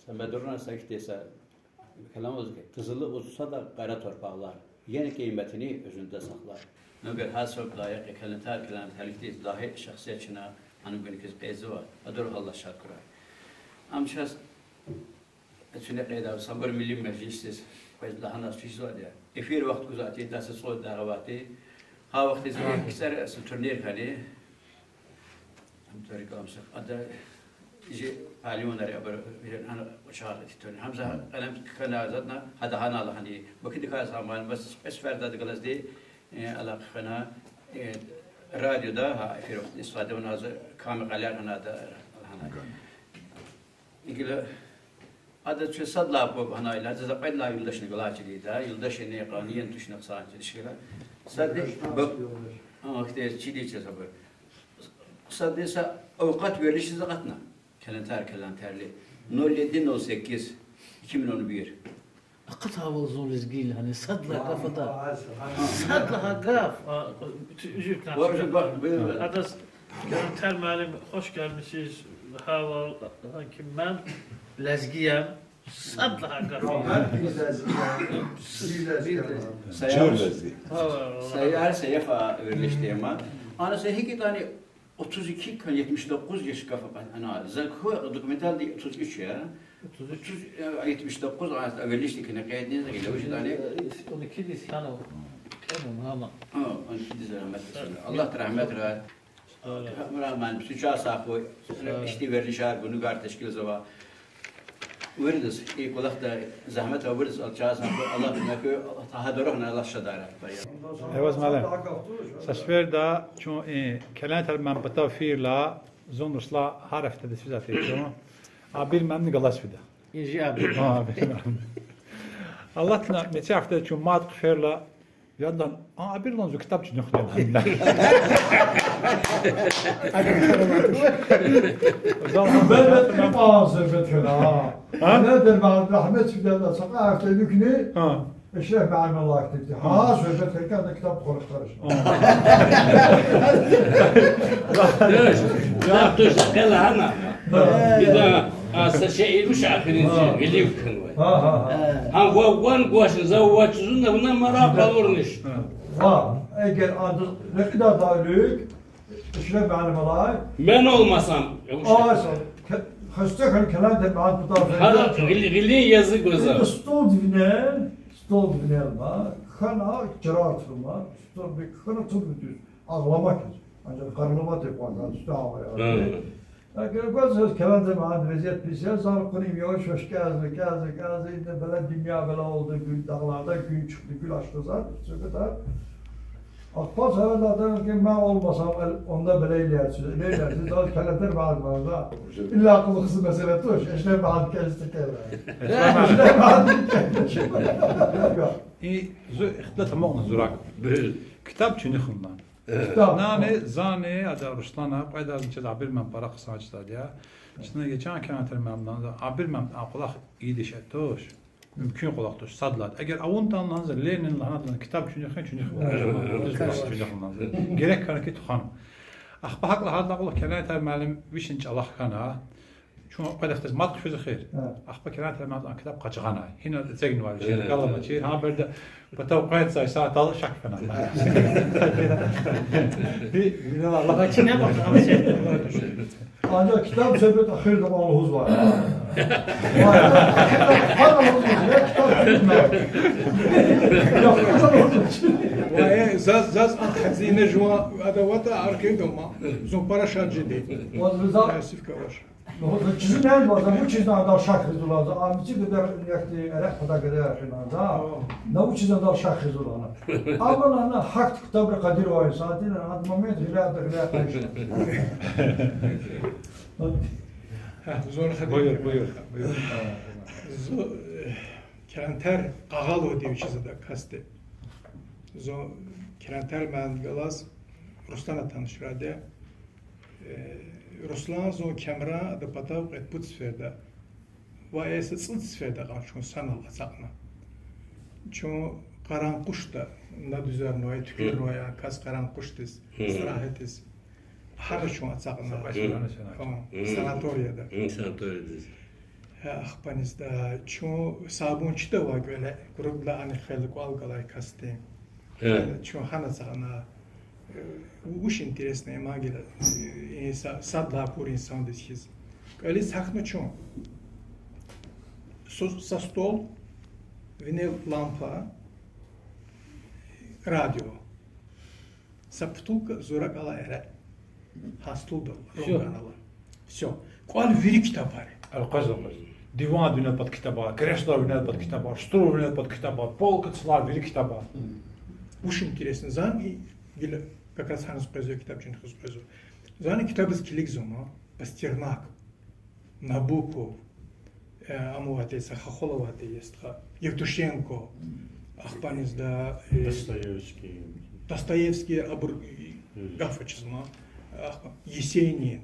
Са медруна са ихьтин са калам ава хьи, къизиллу уз сада къара торпагълар, яни къиметни уьзуьнда сахлар. Нугер гьар саб лайихъ я Келентер, Келентер ихьтин лагьай шахсият чна анугуникиз къейдзава, адур Аллагь шад хьурай. Ам чаз чуьне къейдав Сабур милли межлисдиз къвез лагьана чизвайди я. Эфир вахт гузвайди, дас цӀуд дагъвати. Гьа вахтиз кицӀер са турнир хьани. Ам тӀвар икӀ ам са, ада жи пагьливанар я, абур, жи ана чагъ титун. Гьамза къелем кхьена затӀна, гьада гьана лагьани. Бакудикай заман, бес, бес фердад галазди, э, алакьна, э, радиода, гьа, эфир вахтунда истифада авуна за ками къалер гьана да, лагьана. Гила ада чуьз сад лагьай кӀвалах гьанайла, за кьвед лагьай юлдашни галачиди да, юлдашни къанни ян тушни хъсан чиди шила. Сад ба-, а, ихьтин чиди чаз абур. Сад са авкъат вердишиз акъатна. Келентер, Келентерли. Ноль один ноль восемь две тысячи двадцать один. Акъатайвал зун лезгийри, гьани сад лагьай гаф ада. Сад лагьай гаф. А, уьзуьр кӀан. Адаз Келентер муаллим, хуш гелмишсиз, гьавал, гьаким, мен лезги я. Сад лагьай гаф. Гьа, гьа, лезги я. Лезги я. Чур лезги. Ва, ва, ва. Саяр, Саяфа вердиш тема. Ана са гьикӀ ятӀани, отуз ики кан, етмиш докуз яш гаф акъатна. Ана, за куь документалди отуз уьч я. Отуз уьч. Отуз, э, етмиш докуз, а, вердишдикай къейдни за гила вуж ятӀани. Э, он икидиз хьана, кьена мама. А, он икидиз рагьмет хьуй. Аллагьди рагьмет гъай. Амин. Мурад муаллим, су чаз сагъ хьуй. Ихьтин вердишар, гунугар тешкилзава. Виридаз, и кӀвалахда зегьмет авай виридаз чаз сагъ хьуй. Аллагьди куьн, Аллагьди гьа дарахна Аллагьди шад хьурай. Эваз муаллим. Са сеферда чун и Келентер муаллимдин патав фейила, зун Руслан гьар гьафтеда физвай чун. Абир муаллимни галаз фида. Инжи Абир. Гьа, Абир муаллим. Аллагьди меци гьафтеда чун мад хъфейила, ядлан, а, Абирлан зу ктаб чуьнуьхна. Зал Бен бен ипа зурбет хьана. Гьа? Недер ман рагьмет фидайла са кьве гьафте виликни. Гьа. Эшреф муаллим Аллагь тепти. Гьа, зурбет хьана, ктаб хурхтараш. Гьа. Туш, туш, къе лагьана. Гьа. Ида, а, са шиир вуч ахирин гъилив кхьенвай. Гьа, гьа, гьа. Гьа, ва ван гвачни, за вач зун, вуна мара къалурниш. Ва, эгер ада рекьидайла вилик, Эшреф муаллим алай. Мен олмасам, я вуч? Ай, са, ке-, хаста хьана Келентер муаллим патав фейила. Гьа, гъил-, гъилин язык гваз. Ида столдин винел, столдин винел ма, хьана чарар туна, столдин хьана туна дуьз. Агълама хьиз. Анжах къарламатӀа кьван, стол авай. Гьа. Эгер гваз Келентер муаллимдин везият пис я, зал кьунин яваш-яваш кӀелзава, кӀелзава, кӀелзава, ида беле дуьнья беле олду, гуьн дагъларда гуьн чухди, гуьн ашкъазар, суьгьбетар. Ахпа сагьадан адам ки, мен олмасам, эл-, онда белейлер, белейлер, зал Келентер муаллим варда. Илла кьулухъ меселе туш, Эшреф муаллим кӀелзава, кӀелзава. Эшреф муаллим кӀелзава. И зу ихтилат амукьна зурак. Буюр. Ктаб чуьнуьхна. Ктаб. Нани, зани, ада Руслана, кьведазни чаз Абир муаллим пара хъсан чизвайди я. Чна гьикьван Келентер муаллимдин, Абир муаллимдин а кӀвалах ийидай шей туш. Мумкин кӀвалах туш, сад лагьайди. Эгер авунатӀа лагьана за, Ленин лагьана за, ктаб чуьнуьхна, чуьнуьхна. Чуьнуьхна за. Герек хьана ки тухвана. Ахпа гьакӀ лагьайдалай кьулухъ Келентер муаллим вичин чӀалахъ хьана. Чун къведахдиз мад хъфиз эхир. Ахпа Керен Термянидиз а китаб къачузвай. Гьина эцигнавай шиир галамачир. Гьа береда патав къведай сятдал шак фена. Анжах китаб суьгьбет эхирда ма лугьузвай. Вай, китаб гьана лугьузва, я китаб гьана. Вай, заз, заз а хазина жуван ада ватӀа архивда ма. Зун пара шад жеди. Ваз Риза. Тасиф каваш. Ну, за чизвай, за вучиз ана адал шак гъизвай за, а мици гадар яхди эрекь патал гадар хилан за. На вучиз адал шак гъизвай ана. Амма ана гьахьтин ктабра къадир авай инсан тир, ана момент гъиляй, гъиляй къайиш. Гьа, зун хабар. Буюр, буюр, буюр. Зун, э, Керен Тер къагъалуди вичиз ада касди. Зун Керен Тер муаллимдихъ галаз Руслана танишрайди. Э, Руслан зун Кемран ада патав кьвед-пуд сеферда ва я са цӀуд сеферда кьван чун санал ацукьна. Чун Къаран къушда, на дуьзарнавай, туькӀуьрнавай а кас Къаран къушдиз, истирагьатдиз. Гьана чун ацукьна. Санаторияда. Санаториядиз. Гьа, ахпанизда чун Сабунчида авай кӀвале, курудла ани хвел кӀвал галай касди. Чун гьана ацукьна, э, вуч интересный ма гила, э, са-, сад лагьай пур инсандиз хьиз. КӀвализ гьахьна чун. Са, са стол, винел лампа, радио. Са путулка, зуракӀ алай эрекь. Гьа стулдал ром ганала. Всё. КӀвал вири ктабар я. Къвезва, къвезва. Диван винел пад ктабар, кресло винел пад ктабар, стул винел пад ктабар, полка цлар вири ктабар. Вуч интересный, зани гила как раз гьаниз къвезва, ктаб чун хуьз къвезва. Зани ктабиз килигзава ма, Пастернак, Набоков, э, ам авайди са хахвал авайди я стха, Евтушенко, ахпанизда, э, Достоевский. Достоевский, абур, э, гаф ачизма, ахпа-, Есенин,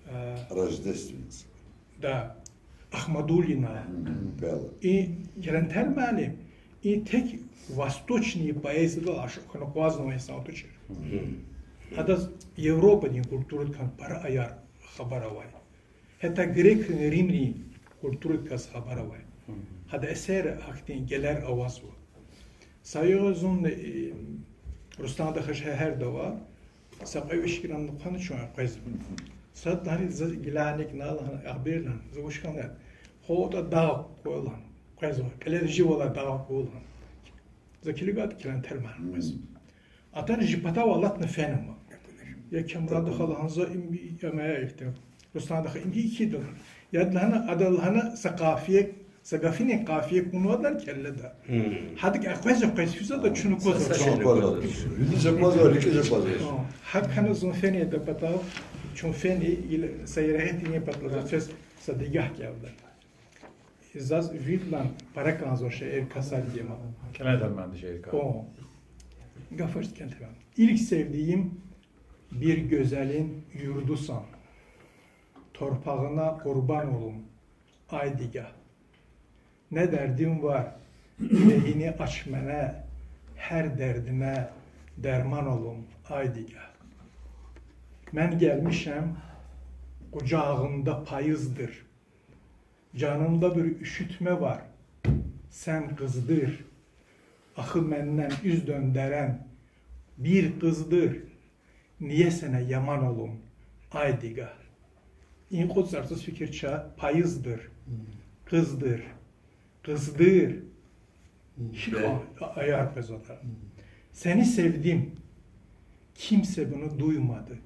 э, Рождественница. Да, Ахмадуллина. И Керен Тер муаллим, и тек восточный поэзиядал ашукь хьана акъвазнавай инсан тушир. Адаз Европадин культурадикай пара аяр хабар авай. Гьатта грекрин, римрин культурадикай хабар авай. Гьадан эсерра гьахьтин гелер авазва. Са югъ зун, э, Русландихъ шегьерда ава, са кьве виш грамм хьана чун къвезва. Садлагьана за гилани кӀна лагьана, абуру лагьана, за вуч хьана, хутӀа дагъ ква лагьана, къвезва, кьилел жив алай дагъ ква лагьана. За килигайтӀа Керен Тер муаллим къвезва. Атана жи патав алатна фена ма. Я Кемран, даха лагьана за им, им ихьтин. Руслан, даха им ихьтин. Яд лагьана, ада лагьана са къафия, са гафунин къафия кьунвайди я келледа. ГьадакӀа къвез-къвез физвайди чун аквазва. Вилиз аквазва, рикӀиз аквазва. ГьакӀ хьана зун фена ада патав, чун фена, са яргъи тӀимил патал за квез са дигагь кӀелда. Заз виридалай пара кӀанзавай шиир касар я ма. Керен Тер муаллимдин шиир кас. Гафар Керен Тер муаллим. İlk sevdiğim bir güzelin yurdusan. Torpağına kurban olum, ay digah. Ne derdim var, yüreğini aç mənə, hər dərdimə dərman olum, ay digah. Mən gəlmişəm, qucağımda payızdır. Canımda bir üşütme var, sən qızdır. Axı məndən üz döndərən bir qızdır. Niyə sənə yaman olum, ay digah? In k'utzartsız fikir ça, payızdır, qızdır, qızdır. Şi k'an ayar qezata. Seni sevdim, kimse bunu duymadı.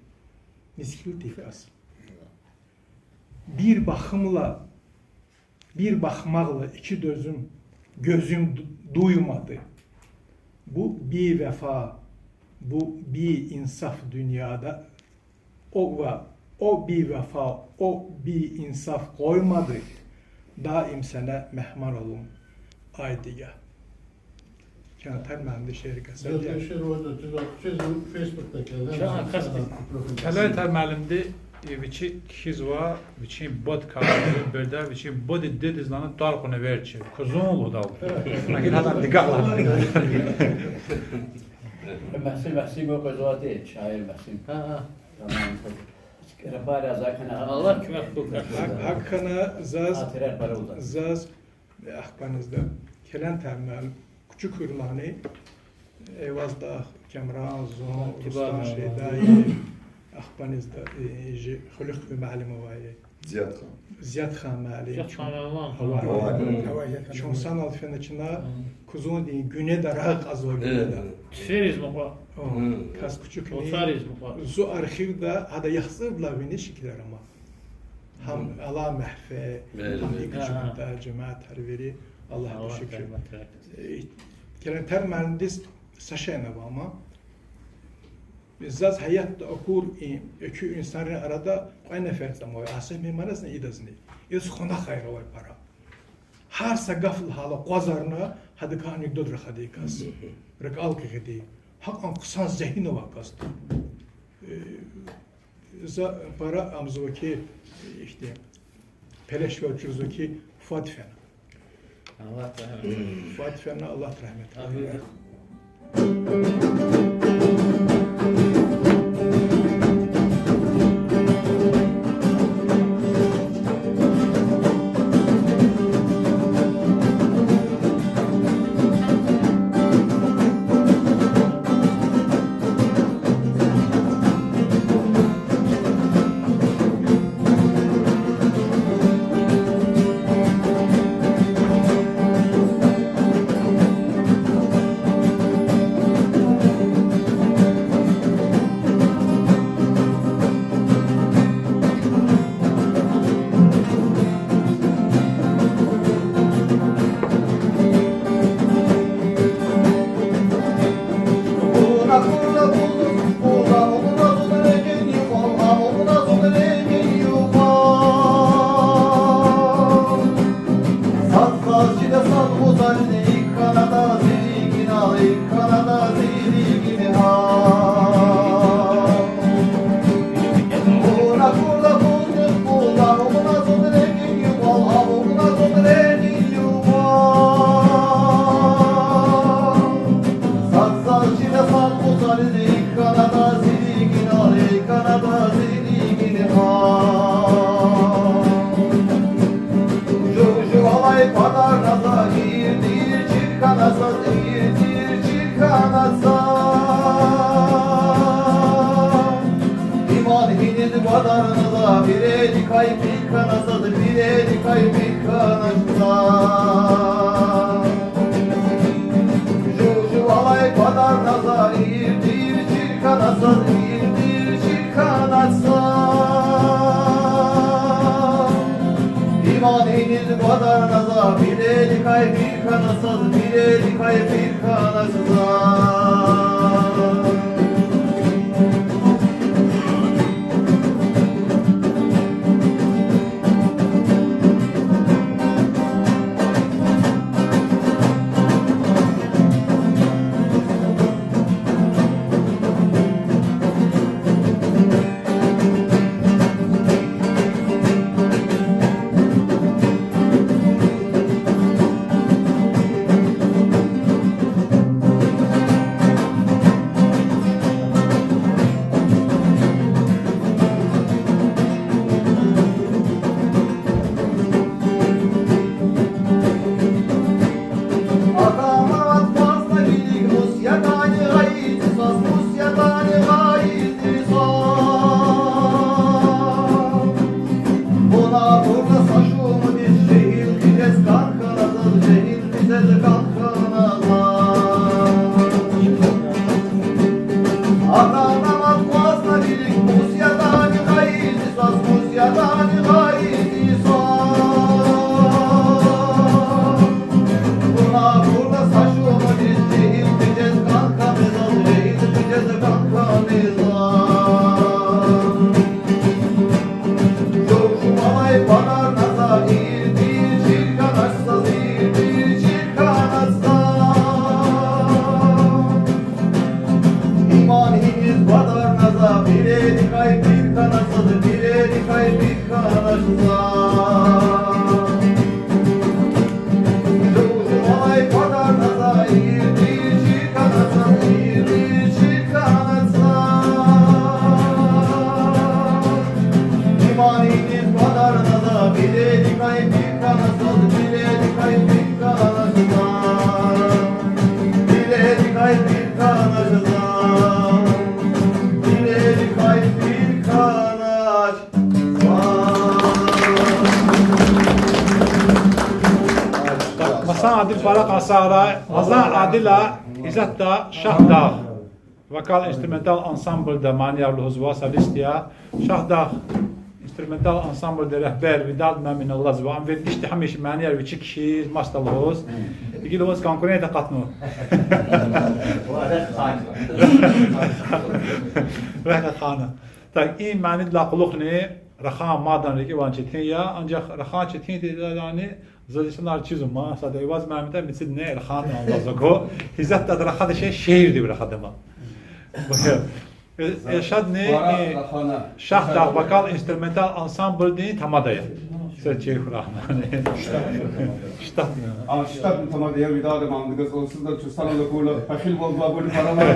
Nisqil tikas. Bir bakımla, bir bakmakla iki gözüm, gözüm du-, duymadı. Bu bir vefa, bu bir insaf dünyada. O va-, o bir vefa, o bir insaf koymadı. Daim sana mehman olum, ay digah. Kerem mendil şiir kasa. Şiir orada, siz, siz Facebook'ta keldi. Şahan kasti. Kerem mendil, e, вичи кхьизва, вичин бад кардиз, берда вичин бади дидедиз лагьана тӀвар кьуна верчӀи. Кузун лугьудал. Лакин гьадан дигагь лагьана. Мягьсим, Мягьсим гвай къвезвайди, шаир Мягьсим. Гьа, гьа. Тамам. Аллагь куьмек хьуй. ГьакӀ хьана заз, заз ахпанизда Келентар муаллим, Кучукурлани, Эваз дагъ, Камран, зун, Рустам Шейдаев, ахпанизда, э, жи хуьруьхъ муаллим авай, Зиятхан муаллим. Чун санал фена чна, кузундин гуьнеда рагъ кьазва, гуьнеда. Кас Кучукни, зу архивда гьада яхцӀурдалай виниз шикилар ама. Гьам Аллагь мягьфе, гьам и Кучукда жемятар вири, Аллагьдиз шукур. Э, Келентар муаллимдиз са шейни ава ама. Заз гьаятда акур и экуь инсанрин арада кьве нефер тамай, Асеф мемаризни идазни. Идаз хванахайра авай пара. Гьар са гаф лагьайла акъвазарна, гьадакай анекдот рахадай кас. РикӀел гъидай. Гьакьван хъсан зегьин авай касди. Э, за пара амзава хьи, ихьтин пелешвал чузва хьи, фад фена. Фад фена, Аллагьди рагьмет. Жувжувалай кӀвадарна за, иртир чир хьана заз, иртир чир хьана заз. Иман гьиниз кӀвадарна за, бирерикай пир хьана заз, бирерикай пир хьана заз. Жувжувалай кӀвадарна за, иртир чир хьана заз, иртир чир хьана заз. Иман гьиниз кӀвадарна за, бирерикай пир хьана заз, бирерикай пир хьана заз. Иман гьиниз кӀвадарна за, бирерикай пир хьана заз, бирерикай пир хьана заз. Жувжувалай кӀвадарна за, иртир чир хьана заз, иртир чир хьана заз. Пара кьасара, Азан Адила, исятда Шагьдагъ вокал-инструментал ансамблда манияр лугьузва, солист я. Шагьдагъ инструментал ансамблдин регьбер Видад Мямин алазва. Ам вердишди гьамиша манияр вичи кхьиз, масда лугьуз. Гила ваз конкурент акъатна. Вехъ хана. Так, и манидилай кьулухъни рахан мадан рикӀиван четин я, анжах рахан четин тирани, заз инсанар чизва, ма, сада Эваз Мямида мицидни рахан алаз аку, гьизатда рахада шей шиирдив рахада ма. Э, Эльшадни, э, Шагьдагъ вокал-инструментал ансамблдин тамада я. Сез чи хурагьмани. Штатни. А, штатни тамада я, Видад Мямида, газ олсуз да чустан да кула пахил валва буни паралай.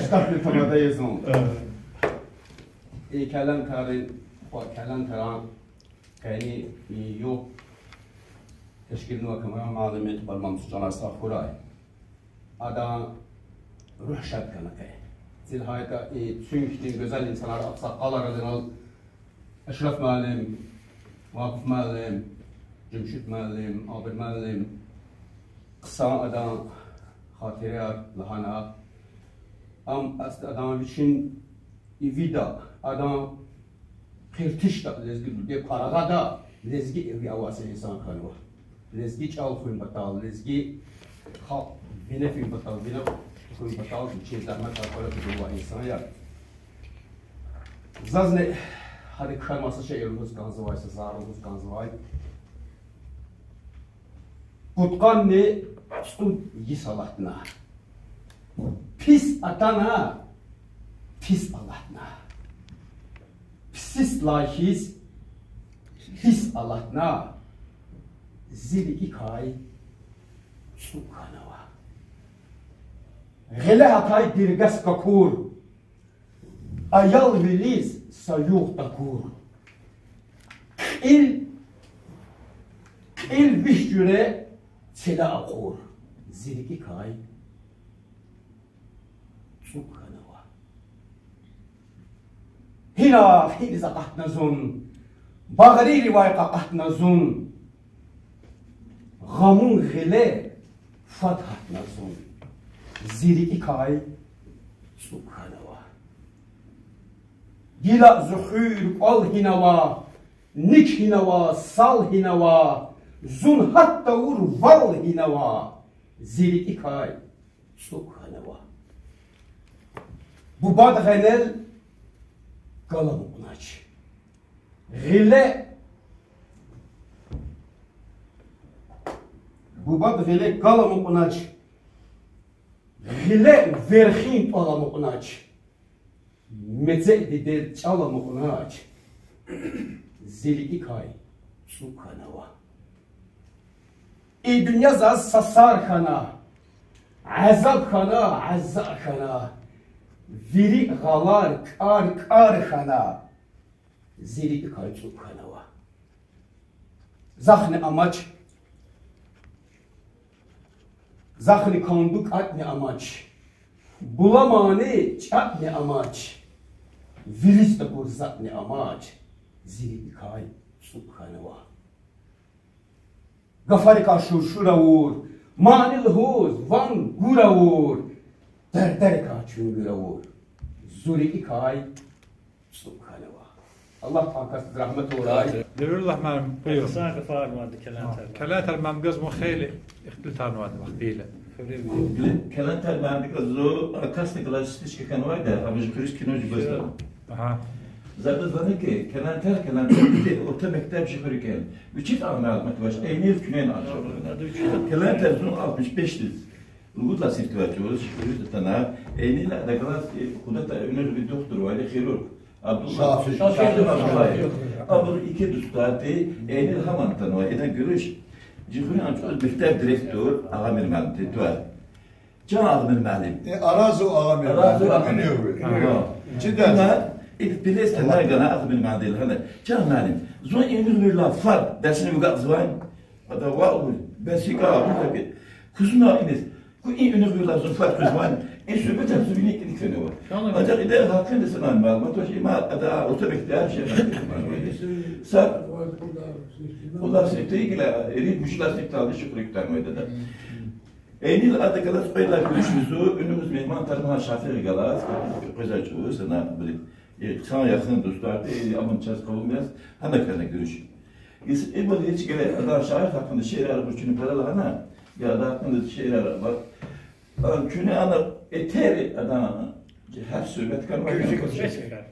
Штатни тамада я зун. Э. И Каландарин, ва Каландаран къени и югъ тешкилнава Камран муаллим, Экбар Мамсуджанар сагъ хьурай. Адан руьгь шад хьана къе. Зи лагьайтӀа и цуьк хьтин гуьзел инсанар, агъсакъаларилай Ашраф муаллим, Вакъиф муаллим, Жемшуд муаллим, Абур муаллим, хъсан адан хатираяр лагьана. Ам аст адан вичин ивида, адан хъиртишда лезги лугьуди къарагъада, лезги иви авай са инсан хьанва. Лезги чӀал хуьн патал, лезги халкь вине фин патал, вине хуьн патал вичин зегьмет гьакӀ кьвара кутунвай инсан я. Зазни гьада кхьенвай са шиир лугьуз кӀанзавай, са зар лугьуз кӀанзавай. Пудкъанни цӀуд йис алатна. Пис атана, пис алатна. Писдилай хьиз, пис алатна. Зи рикӀикай цӀук хьанава. Гъиле гьатай диргас какур, аялвилиз са югъ такур. Кьил, кьил виш жуьре целе акъур. Зи рикӀикай цӀук хьанава. Гьина, гьиниз акъатна зун, багъриривай къакъатна зун. Гъамун гъиле фад гьатна зун. Зи рикӀикай цӀук хьанава. Гила зи хуьр кӀвал гьинава, ник гьинава, сал гьинава, зун гьат тавур вал гьинава. Зи рикӀикай цӀук хьанава. Бубад гъенел гал амукьнач. Гъиле, бубад гъиле гал амукьнач. Гъиле верхин тӀвал амукьнач. Мецел дидед чӀал амукьнач. Зи рикӀикай цӀук хьанава. И дуьнья заз са сар хьана, азаб хьана, азар хьана. Вири гъалар кӀар-кӀар хьана. Зи рикӀикай цӀук хьанава. Захъни амач, захъни канду кӀатӀни амач, буламани чӀатӀни амач, вириз такур затӀни амач. Зи рикӀикай цӀук хьанава. Гафарикай шуршур авур, мани лугьуз ван гур авур, дердерикай чуьнгуьр авур. Зи рикӀикай цӀук хьанава. Аллагь а касдиз рагьмет авурай. Девруллагь муаллим, буюр. Хъсан гафар ман ди Калантар. Калантар муаллимдиз вун хейле ихтилатарнавайди вахтунда. Калантар муаллимдиз зун а касдиз галаз стричка хьанвайди, ам жи хуьруьз кино жи гвазда. Ага. За гваз вани ки, Калантар, Калантар, ди орта мектеб жи хуьруьз кӀан. Вичиз а малумат авач, эйниз куьнени ачухна. Калантар зун алтмиш бешдиз лугьудла синифдивай чӀавуз, жи хуьруьз атана, эйниз ада галаз, э, худата уьнуьгъви духтурвайди, хирург. Абдулла. Шафи. Шафи Абдуллаев. Абур икӀ дустарди, эйниз гьаман атанвай, идан гуьруьш. Жи хуьруьн а чӀавуз мектеб директор Агъамир муаллим тир тӀвар. Чан Агъамир муаллим. Э, Аразу Агъамир муаллим. Аразу Агъамир. Уьнуьгъви. Ага. Чида? Ина, и пелес тана гана Агъамир муаллимди лагьана. Чан муаллим, зун и уьнуьгъвилай фад дарсни вугакьзавани? Ада валлагь, бес икӀ абур таки. Кузуна иниз. Ку и уьнуьгъвилай зун фад кузвани? И суьгьбетар зувини кӀаник фенва. Анжах ида гьакъинда санани малумат авач, има ада орта мектеб шей. Са Улас Сифтеги гила ирид муьжуьд лагьай синифдалди шукур кутанвайди ада. Инил ада галаз кьвед лагьай гуьруьшмиш, инугуз мегьман тармагьа шафигъ галаз, къвезвай чӀавуз, ана, бри, и хъсан яхын дустарди, и амун чаз къавум яз, гьана хьана гуьруьш. Ис ибур гьич геле ада шаир гьакъинда шиирар гуьрчуьни пара лагьана, я ада гьакъинда шиирар ва, а, куьне ана этери ада гьар суьгьбет кӀанвай. Гуьржи я, квез гуьржи.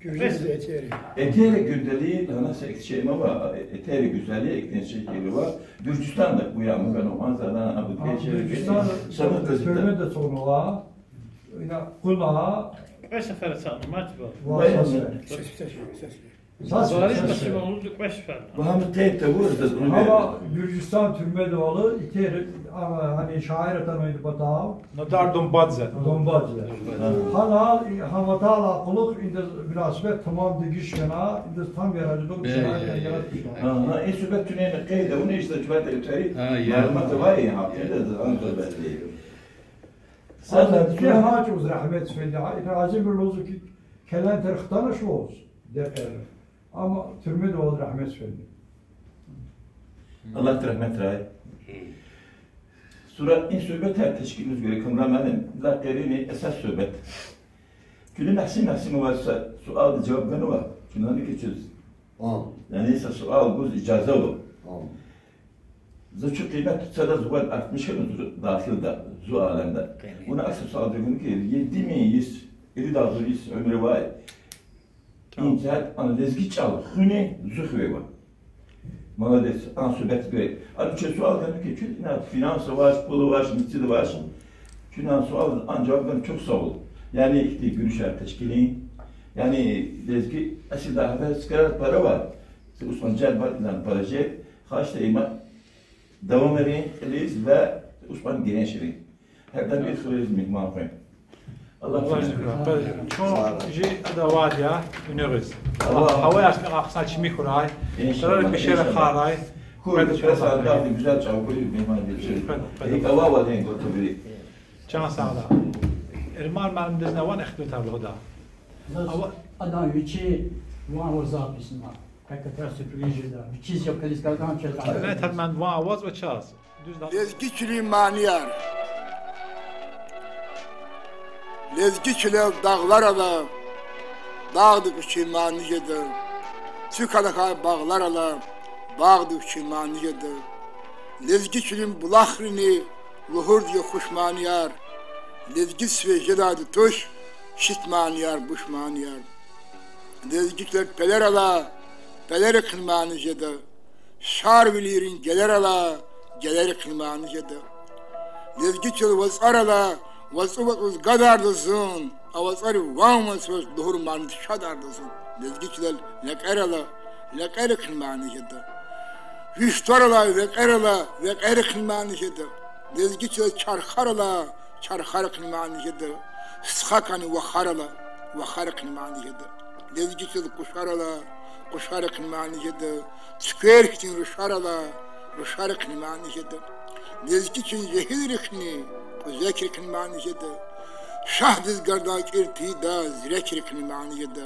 Гуьржи этери. Этери гуьзели, ана са ихьтин шей ма ва, э, этери гуьзели, ихьтин шей килива. Гуьржистанда гуя мукан ван задан абу. А, кечери Гуьржистан, шамил газета. Туьрмеда цунва, ина кьуна. Кьве сефер ацукьна, мать была. Вай, вай, вай. Сес, сес, сес. Сес, Зариф сес, сес. Мусулманлу кьве сефер. Ва гьам къейд тавур заз. Амма уни Гуьржистан туьрмедивали, итер, ама, гьани шаир атанвайди патал. Нодар Думбадзе. Думбадзе. Гьа. Гьанал, и, гьа ватанай кьулухъ индаз мунасибат тамам дегиш хьана, индаз там яратуш, э, шаир яратуш хьана. Гьа, гьа, и суьгьбет тунени къейд авуна, ишда чувата итари, гьа, я, малумат авай, гьа, индаз ан суьгьбет. Садла, Садла, чи гьа чӀавуз рагьмет фенди, гьа, ина азим лугьузва ки, келентер хтанач лугьуз, декъер. Амма туьрмедивал рагьмет фенди. Аллагьди рагьметрай. Сура и суьгьбетар тешкилиз герек, Камран муаллим, ла къерини эсас суьгьбет. Куьне Мяхсим Мяхсимоваз са суалдиз жаваб ганва, чунани кичиз. Ам. Яни са суал гуз ижаза ава. Ам. За чун къимет цада зувад артмишна зу дахилда, зу аламда. Къени. Вуна акса суал гуна ки, едими йис, ирид агъзур йис уьмуьр авай. Тамам. Ин жад ан лезги чӀал хуьни зу хивева. Молодец, ан суьгьбет гуй. Ана чи суал гана ки, чун ина финанс авач, пул авач, мицид авач. Чун ан суал, ан жаваб гана чухсагъул. Яни ихьтин гуьруьшар тешкилин. Яни лезги асил дагьабар скара пара ва. Усман жад бар, ина пара жед. Хашта има давамарин кьилиз ва усман геренширин. Гьердани хуьруьз мегьман хвен. Аллагь Аллагь шукур. Чун жи ада вад я, уьнуьгъиз. Аллагь. Гьава ясми ахсна чими хьурай. Иншаллагь, тарар бишера иншаллагь. Харай. Хур Къед бишера чун харай. Гьавди гуьзел чӀавуз мегьман гечир. Къед, къед. Ик ава вален готу бири. Чан сагълай. Эрман муаллимдиз на ван ихтилатар лугьуда. Заз ава- адан вичи ван ва запись ма. Как раз и приезжий, да. Вичиз я колись, когда он читал. Эрман ван аваз ва чаз. Дуьз лагь. Лезги чилин манияр. Лезги чилел дагълар ала, дагъдик вичин мани жеда. Цуьк алахьай багълар ала, багъдик вичин мани жеда. Лезги чилин булахрини лугьурди я хуш манияр. Лезги сиве жедайди туш шит манияр, буш манияр. Лезги чилел пелер ала, пелерихъни мани жеда. Шарвилийрин гелер ала, гелерихъни мани жеда. Лезги чилел вацӀар ала, вацӀу вацӀуз гадарда зун, а вацӀари ван-ванцваз лугьур манидиз шадарда зун. Лезги чилел лекьер ала, лекьерихъни мани жеда. Виш тӀвар ала, векьер ала, векьерихъни мани жеда. Лезги чилел чархар ала, чархарихъни мани жеда. Стха кӀани вахар ала, вахарихъни мани жеда. Лезги чилел къушар ала, къушарихъни мани жеда. Цуьквер хьтин рушар ала, рушарихъни мани жеда. Лезги чилин жегьилрихъни, кьуьзекрихъни мани жеда. Шагьдиз гардан кӀир тийида, зирекрихъни мани жеда.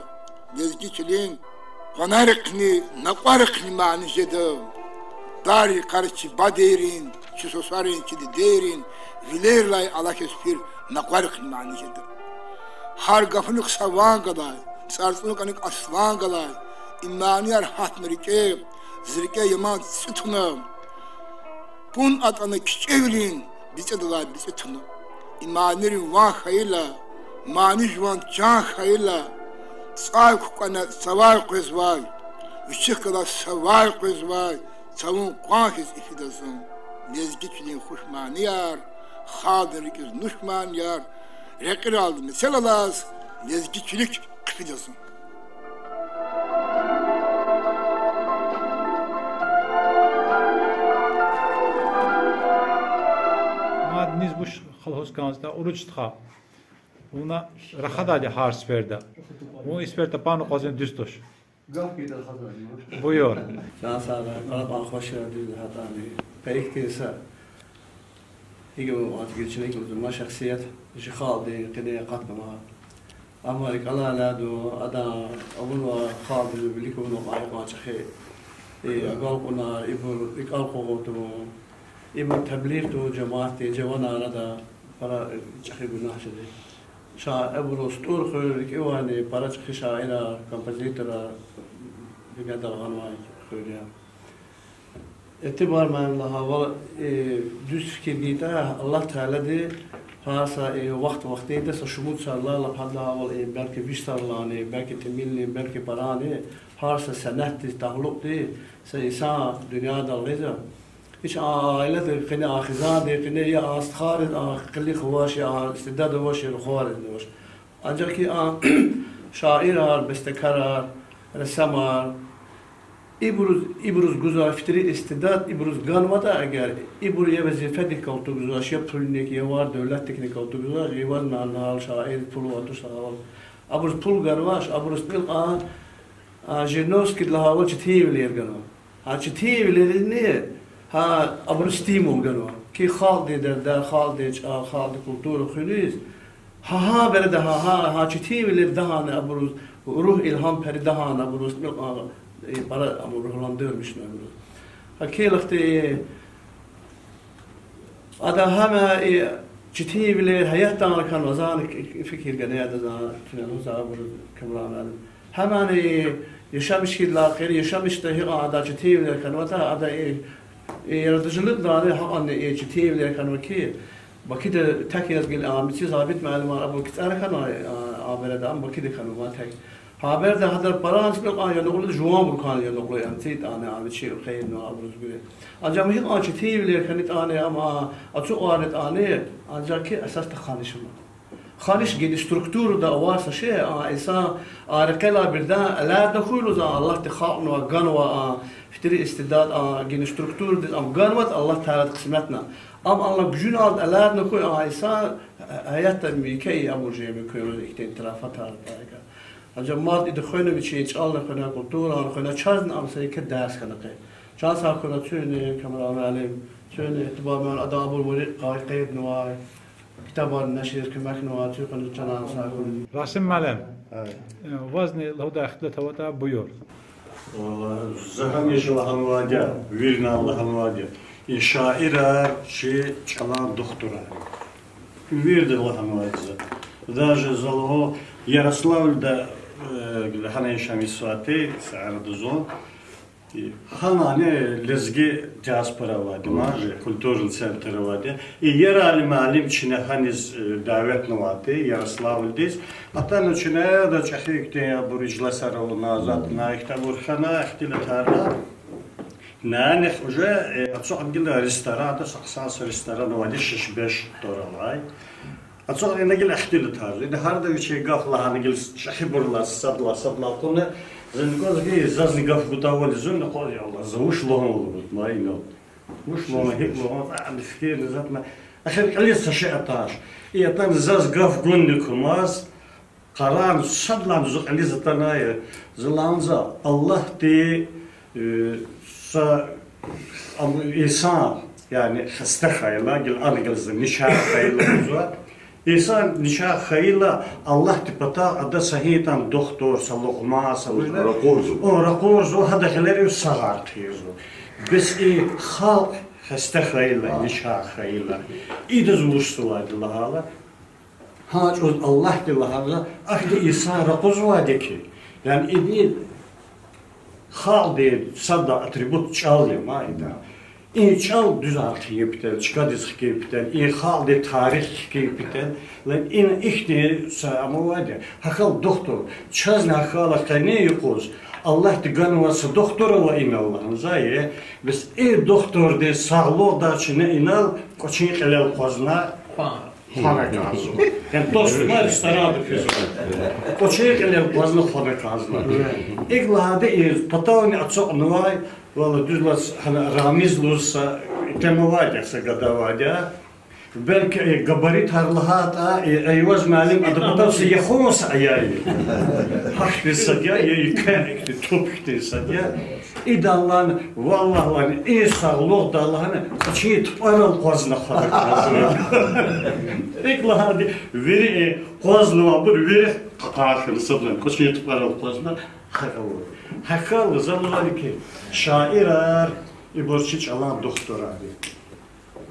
Лезги чилин къванерихъни, накьварихъни мани жеда. Дар йикъар чи бадейрин, чи сусарин, чи дидейрин, вилерилай алахьиз фир накъварихъни мани жеда. Гьар гафуник са ван галай, цӀарцӀун кӀаник аслан галай, и манияр гьатна рикӀе, зи рикӀе яман цӀи туна. Пун атӀана кичӀевилин бицӀидалай бицӀи туна. И манийрин ван хьайила, мани жуван чан хьайила, цӀай кукӀвана цавай къвезвай, вичихъ галаз цавай къвезвай, цавун къван хьиз ифида зун. Лезги чилин хуш манияр, халкьдин рикӀиз нуш манияр, рекьералди мецел алаз, лезги чилик хъфида зун. Мад низ вуч хал гьуз кӀанзаватӀа, Уруч стха. Вуна рахадайди гьар сеферда. Вун и сеферда пану къвазин дуьз туш. Буюр. Чан сагълай, къарагъдан хуш я дуьз гьатӀани. Къе ихьтин са Гила ваз гилчинек лугьузва, ма шахсият жи халкьдин къене акъатнава. Амма рикӀелай алайду, ада авунва халкьдиз вилик авунва кьван-кьван чӀехи, э, агалкьунар, ибур рикӀел къугъун тавун, ибур таблигъ тавун жамаатдин, жаванар ада пара чӀехи гунагь жеди. Ша абуру СтӀур хуьр рикӀивайни пара чӀехи шаирар, композиторар дуьньядал гъанвай хуьр я. Этибар ман лагьайвал, э, дуьз фикир гайитӀа, Аллагь Таалади гьар са, э, вахт-вахтунда са шумуд саралай, лап гьад лагьайвал, э, белки виш саралайни, белки тӀимилни, белки парани, гьар са сенятдиз талукьди са инсан дуьньядал гъизва. Гьич а аилада къене, а хизанда къене я а стхайриз а къилих авач, я а истидад авач, я рухвайриз авач. Анжах и а шаирар, бестекарар, рессамар, ибуруз, ибуруз гузвай фитри истидад ибуруз ганватӀа эгер, ибур я везифедихъ калтугзавач, я пулуник, я вар девлетдихъни калтугзавач, и ваз ман лагьайвал шаирдиз пул авай туш лагьайвал. Абуруз пул ганвач, абуруз тӀимил кьван, а, Жириновскийди лагьайвал четинвилер ганва. Гьа четинвилеризни гьа абуруз стимул ганва ки халкьдин дердер, халкьдин чӀал, халкьдин культура хуьниз. Гьа, гьа береда гьа, гьа, гьа четинвилер дагьана абуруз, руьгь илгьам переда гьана абуруз, ну, а, и пара абур руьгьландирмишна абуруз. Гьа килихди ада гьама и четинвилер гьаятдани хьанва, за фикир гана ада, за, за абур камрана. Гьамани яшамиш хьайила, къе яшамишда гьикьван ада четинвилер хьанватӀа, ада и, и яратмишвилидални гьакьван и четинвилер хьанва ки, Бакида тек яз гила а мици Забит муаллимар абур кицӀер хьанвай, а, а береда, ам Бакида хьанва тек. Гьа береда гьадар паранс мекьван янукьлу жуванбур кан янукьлу ям цитӀани а вичи хъайинва абуруз гуьре. Анжах гьикьван четинвилер хьанитӀани ам а ацукьарнитӀани, анжах ки эсасда ханиш ама. Ханиш гила структурада авай са шей, а инсан а рекьелай бирдан элядна хьуй лугьуз, а Аллагьди халкьнавай, ганвай а фитри истидад, а гила структурадиз ам ганватӀа, Аллагь Таалади къисметна. Ам Аллагь гужуналди элядна хьуй, а инсан гьаятда муькуь я абур жемир куьн лугьуз ихьтин трафатар пайка. Анжах мад ида хвена вичин чӀални хвена, культурани хвена, чазни ам са еке дарс хьана къе. Чан сагъ хьуй куьнни, Камран муаллим, куьнни Этибар муаллим, адан абур вири къайгъеднавай, ктабар нашрияр куьмекнавай, куьн хьуй, чан сагъ хьуй. Расим муаллим, э, вазни лугьудай ихтилат аватӀа, буюр. Валлагь, за гьамиша лагьанвайди я, виринал лагьанвайди я. И шаирар чи чӀалан духтурар. Вирида лагьанвайди я за. Даже за лугьун, Ярославльда, э, гьана яшамиш жезвайди са арада зун. Гьанани лезги диаспора авайди, ман жи культурный центр авайди. И Ярали муаллим чна гьаниз, э, даветнавайди, Ярославльдиз. Атана чна ада чӀехи ихьтин абур ижласар авуна, затӀна, ихьтинбур хьана, ихтилатарна. Нянихъ уже, э, ацукьна гила ресторанда, са хъсан са ресторан авайди, шиш-беш тӀвар алай. Ацукьна гила ихтилатар. Ида гьарда вичин гаф лагьана гила чӀехибур лагьана, сад лагьана, сад лагьана кьуна, зун кӀанзава ки зазни гаф гудайвал, зунни кьуна, я Аллагь, за вуч лугьун лугьуда ма инал. Вуч лугьун, гьикӀ лугьун, а, фикирна затӀна. Эхир кьилиз са шей атанач. И атана заз гаф гунни кумаз, къарагъна сад лагьана зун кьилиз атанай, за лагьана за Аллагьди, э, са, ам, инсан, яни хаста хьайила, гила ангел за начагъ хьайила лугьузва. Инсан начагъ хьайила, Аллагьдин патав ада са гьикьван духтур, са лугьман, са вуж-, ракъурзава. О, ракъурзава, гьада гъилерив сагъар хъийизва. Бес и халкь хаста хьайила, начагъ хьайила, идаз вучзавайди лагьайла, гьа чӀавуз Аллагьди лагьайла, ахьтин инсан ракъурзавайди хьи. Яни идин халкьдин сад лагьай атрибут чӀал я ма идан. И чӀал дуьзар хъийин патал, чкадиз хкин патал, и халкьдин тарих хкин патал, ла ина ихьтин са амавайди, гьахьал духтур, чазни гьахьайла къенин юкъуз Аллагьди ганвай са духтур ава инал лагьана за, е, бес и духтурдин сагълугъдай чна инал кӀвачин кьилел акъвазна хвана кӀанзава. Яни дустума ресторанда физва. КӀвачин кьилел акъвазна хвана кӀанзава. ИкӀ лагьайди и патавни ацукьнавай, валлагь, дуьз лагьайтӀа, гьана Рамиз лугьуз са итим авайди я, са гада авайди я. Белки габаритар лагьайтӀа, и Эйваз муаллим, адан патав са яхун са аял я. Гьахьтин сад я, я еке ихьтин туп хьтин сад я. Идаллани, валлагьлани, и сагълугъдаллани, кьуьчӀин тупӀарал акъвазна хвада кӀанзава. ИкӀ лагьайди, вири, э, акъвазнавайбур вири къахчуна садрани, кьуьчӀин тупӀарал акъвазна хьайила. Гьакъикъатда за лугьузвайди хьи, шаирар, ибур чи чӀалан духтурар я.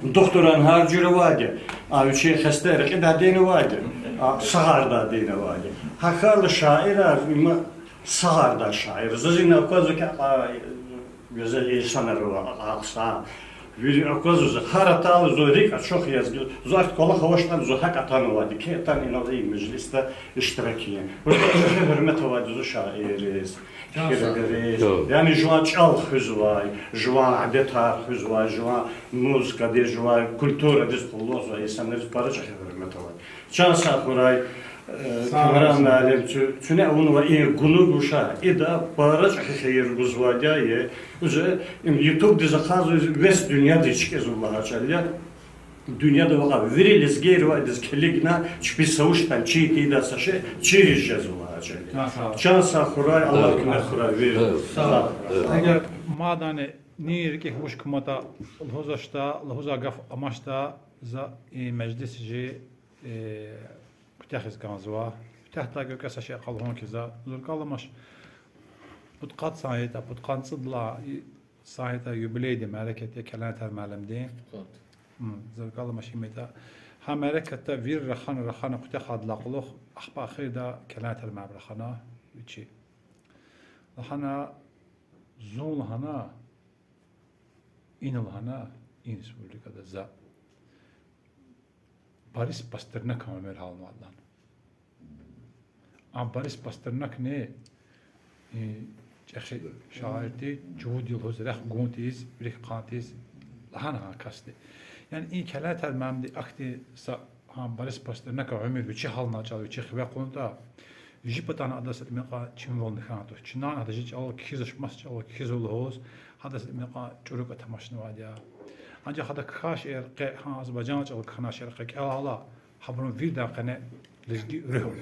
Духтурар гьар жуьре авайди я, а вичин хесте рекьидайди авайди я, а сагъардайди авайди я. Гьакъикъатда шаирар, им сагъардай шаир. Заз ина аквазва хьи, а, гуьзел инсанар ава, а, хъсан. Вири аквазва, заз гьар атайла зун рикӀ ачух яз, зун ахьтин кӀвалах авачтӀани зун гьакӀ атанвайди я, кьве атана инал и межлисда иштирак ийин. Вучиз лагьайтӀа гьуьрмет авайди я зун шаирриз, хьиз, яни жуван чӀал хуьзвай, жуван адетар хуьзвай, жуван музыкадиз, жуван культурадиз къуллугъзавай инсанриз пара чӀехи гьуьрмет авайди. Чан сагъ хьурай, э, Камран муаллим, куь-, куьне авунвай и гунуг вуч я, ида пара чӀехи хийир гузвайди я, уже им ютубдиз акъвазва, весь дуьньядиз чкӀизва лагьай чӀал я. Дуьньяда вакъа вири лезгийри ваъ идаз килигна, чпиз са вуч ятӀани чир тийидай са шей чириз жезва лагьай чӀал я. Чан сагъ хьурай, Аллагь куьмек хьурай вири. Эгер мадни ни рикӀик вуч куматӀа лугьузвачтӀа, лугьузвай гаф амачтӀа, за и межлис чи, э, куьтягьиз кӀанзава. Куьтягьдай кӀвалахиз са шей лугьун хьи, за зуркӀаламаш, пудкъад сан ятӀа, пудкъанни цӀуд лагьай сан ятӀа юбилейдин мярекат я Келенетар муаллимдин. ЗуркӀаламаш им ятӀа. Гьа мярекатда вири рахана, рахана куьтягьдалай кьулухъ, ахпа эхирда Келенетар муаллим рахана вичи. Лагьана, зун лагьана, ина лагьана, и республикада за Борис Пастернакан уьмуьр гьалнавайди я лагьана. А Борис Пастернакни, э, чӀехи шаир тир, чувуд йисуз рехъ гун тийиз, вилик хъсан тийиз лагьана гьа касди. Яни и Келенетар муаллимди ахьтин са гьа Борис Пастернакан уьмуьр вичи гьалнавай чӀал вичи хиве кьунтӀа, чи патани адаз са тӀимил кьван чимивални хьанатӀа, чнани гьада чи чӀалал кхьизвач, маса чӀалал кхьизва лугьуз, гьадаз са тӀимил кьван чӀуру кӀватӀ амачнавайди я. Анжах гьада кхьей шиир къе, гьа азербайжан чӀалал кхьенвай шиир къе кӀелайла, гьабурун виридан къене лезги руьгь,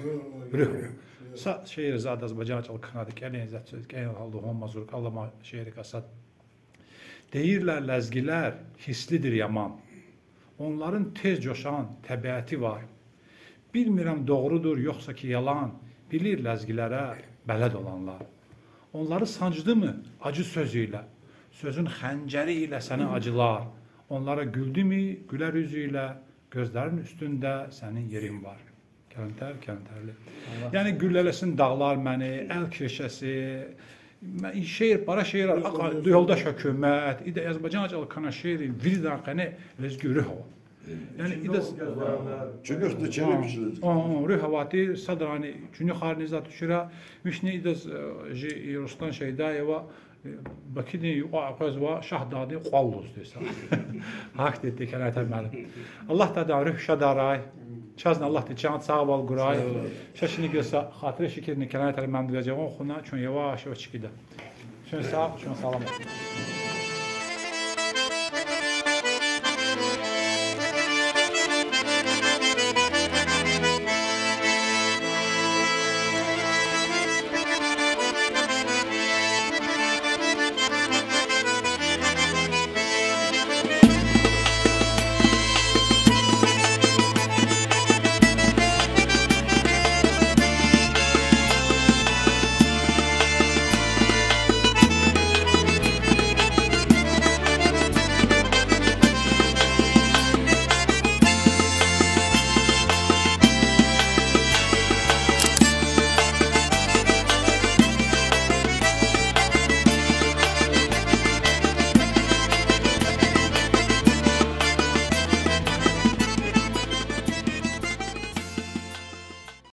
руьгь. Са шиир за адаз азербайжан чӀалал кхьенвайди, кӀелин, за кӀелин, лугьун, ма зуркӀалама шииррикай сад. Deyirler lezgiler hislidir yaman. Onların tez coşan tebiati var. Bilmirem doğrudur yoksa ki yalan, bilir lezgilere beled olanlar. Onları sancdı mı acı sözüyle, sözün hanceri ile seni acılar. Onlara güldü mü güler yüzüyle, gözlerin üstünde senin yerin var. Kelenter, Kelenterli. Яни гуьллелесин дагълар мени, эл киршеси, шиир, пара шиирар, акьван юлдаш гьукумат, ида азербайжан чӀалал кхьенвай шииррин виридан къене лезги руьгь ава. Яни идаз чуьнуьхда чилимишиз руьгь авайди, садрани чуьнуьхарни затӀ тушира, вични идаз, э, жи и Руслан Шейдаева, э, Бакудин юкьва къвезва Шагьдагъдин кьвал лугьуз тир са. Гьахьтин тир Келенетар муаллим. Аллагьди адан руьгь шад авурай. Чазни Аллагьди чандин сагъвал гурай. Ша чна гила са хатири шикирни Келенетар муаллимдивай жагъун хъувуна, чун яваш-яваш чкӀида. Чун сагъ, чун саламат.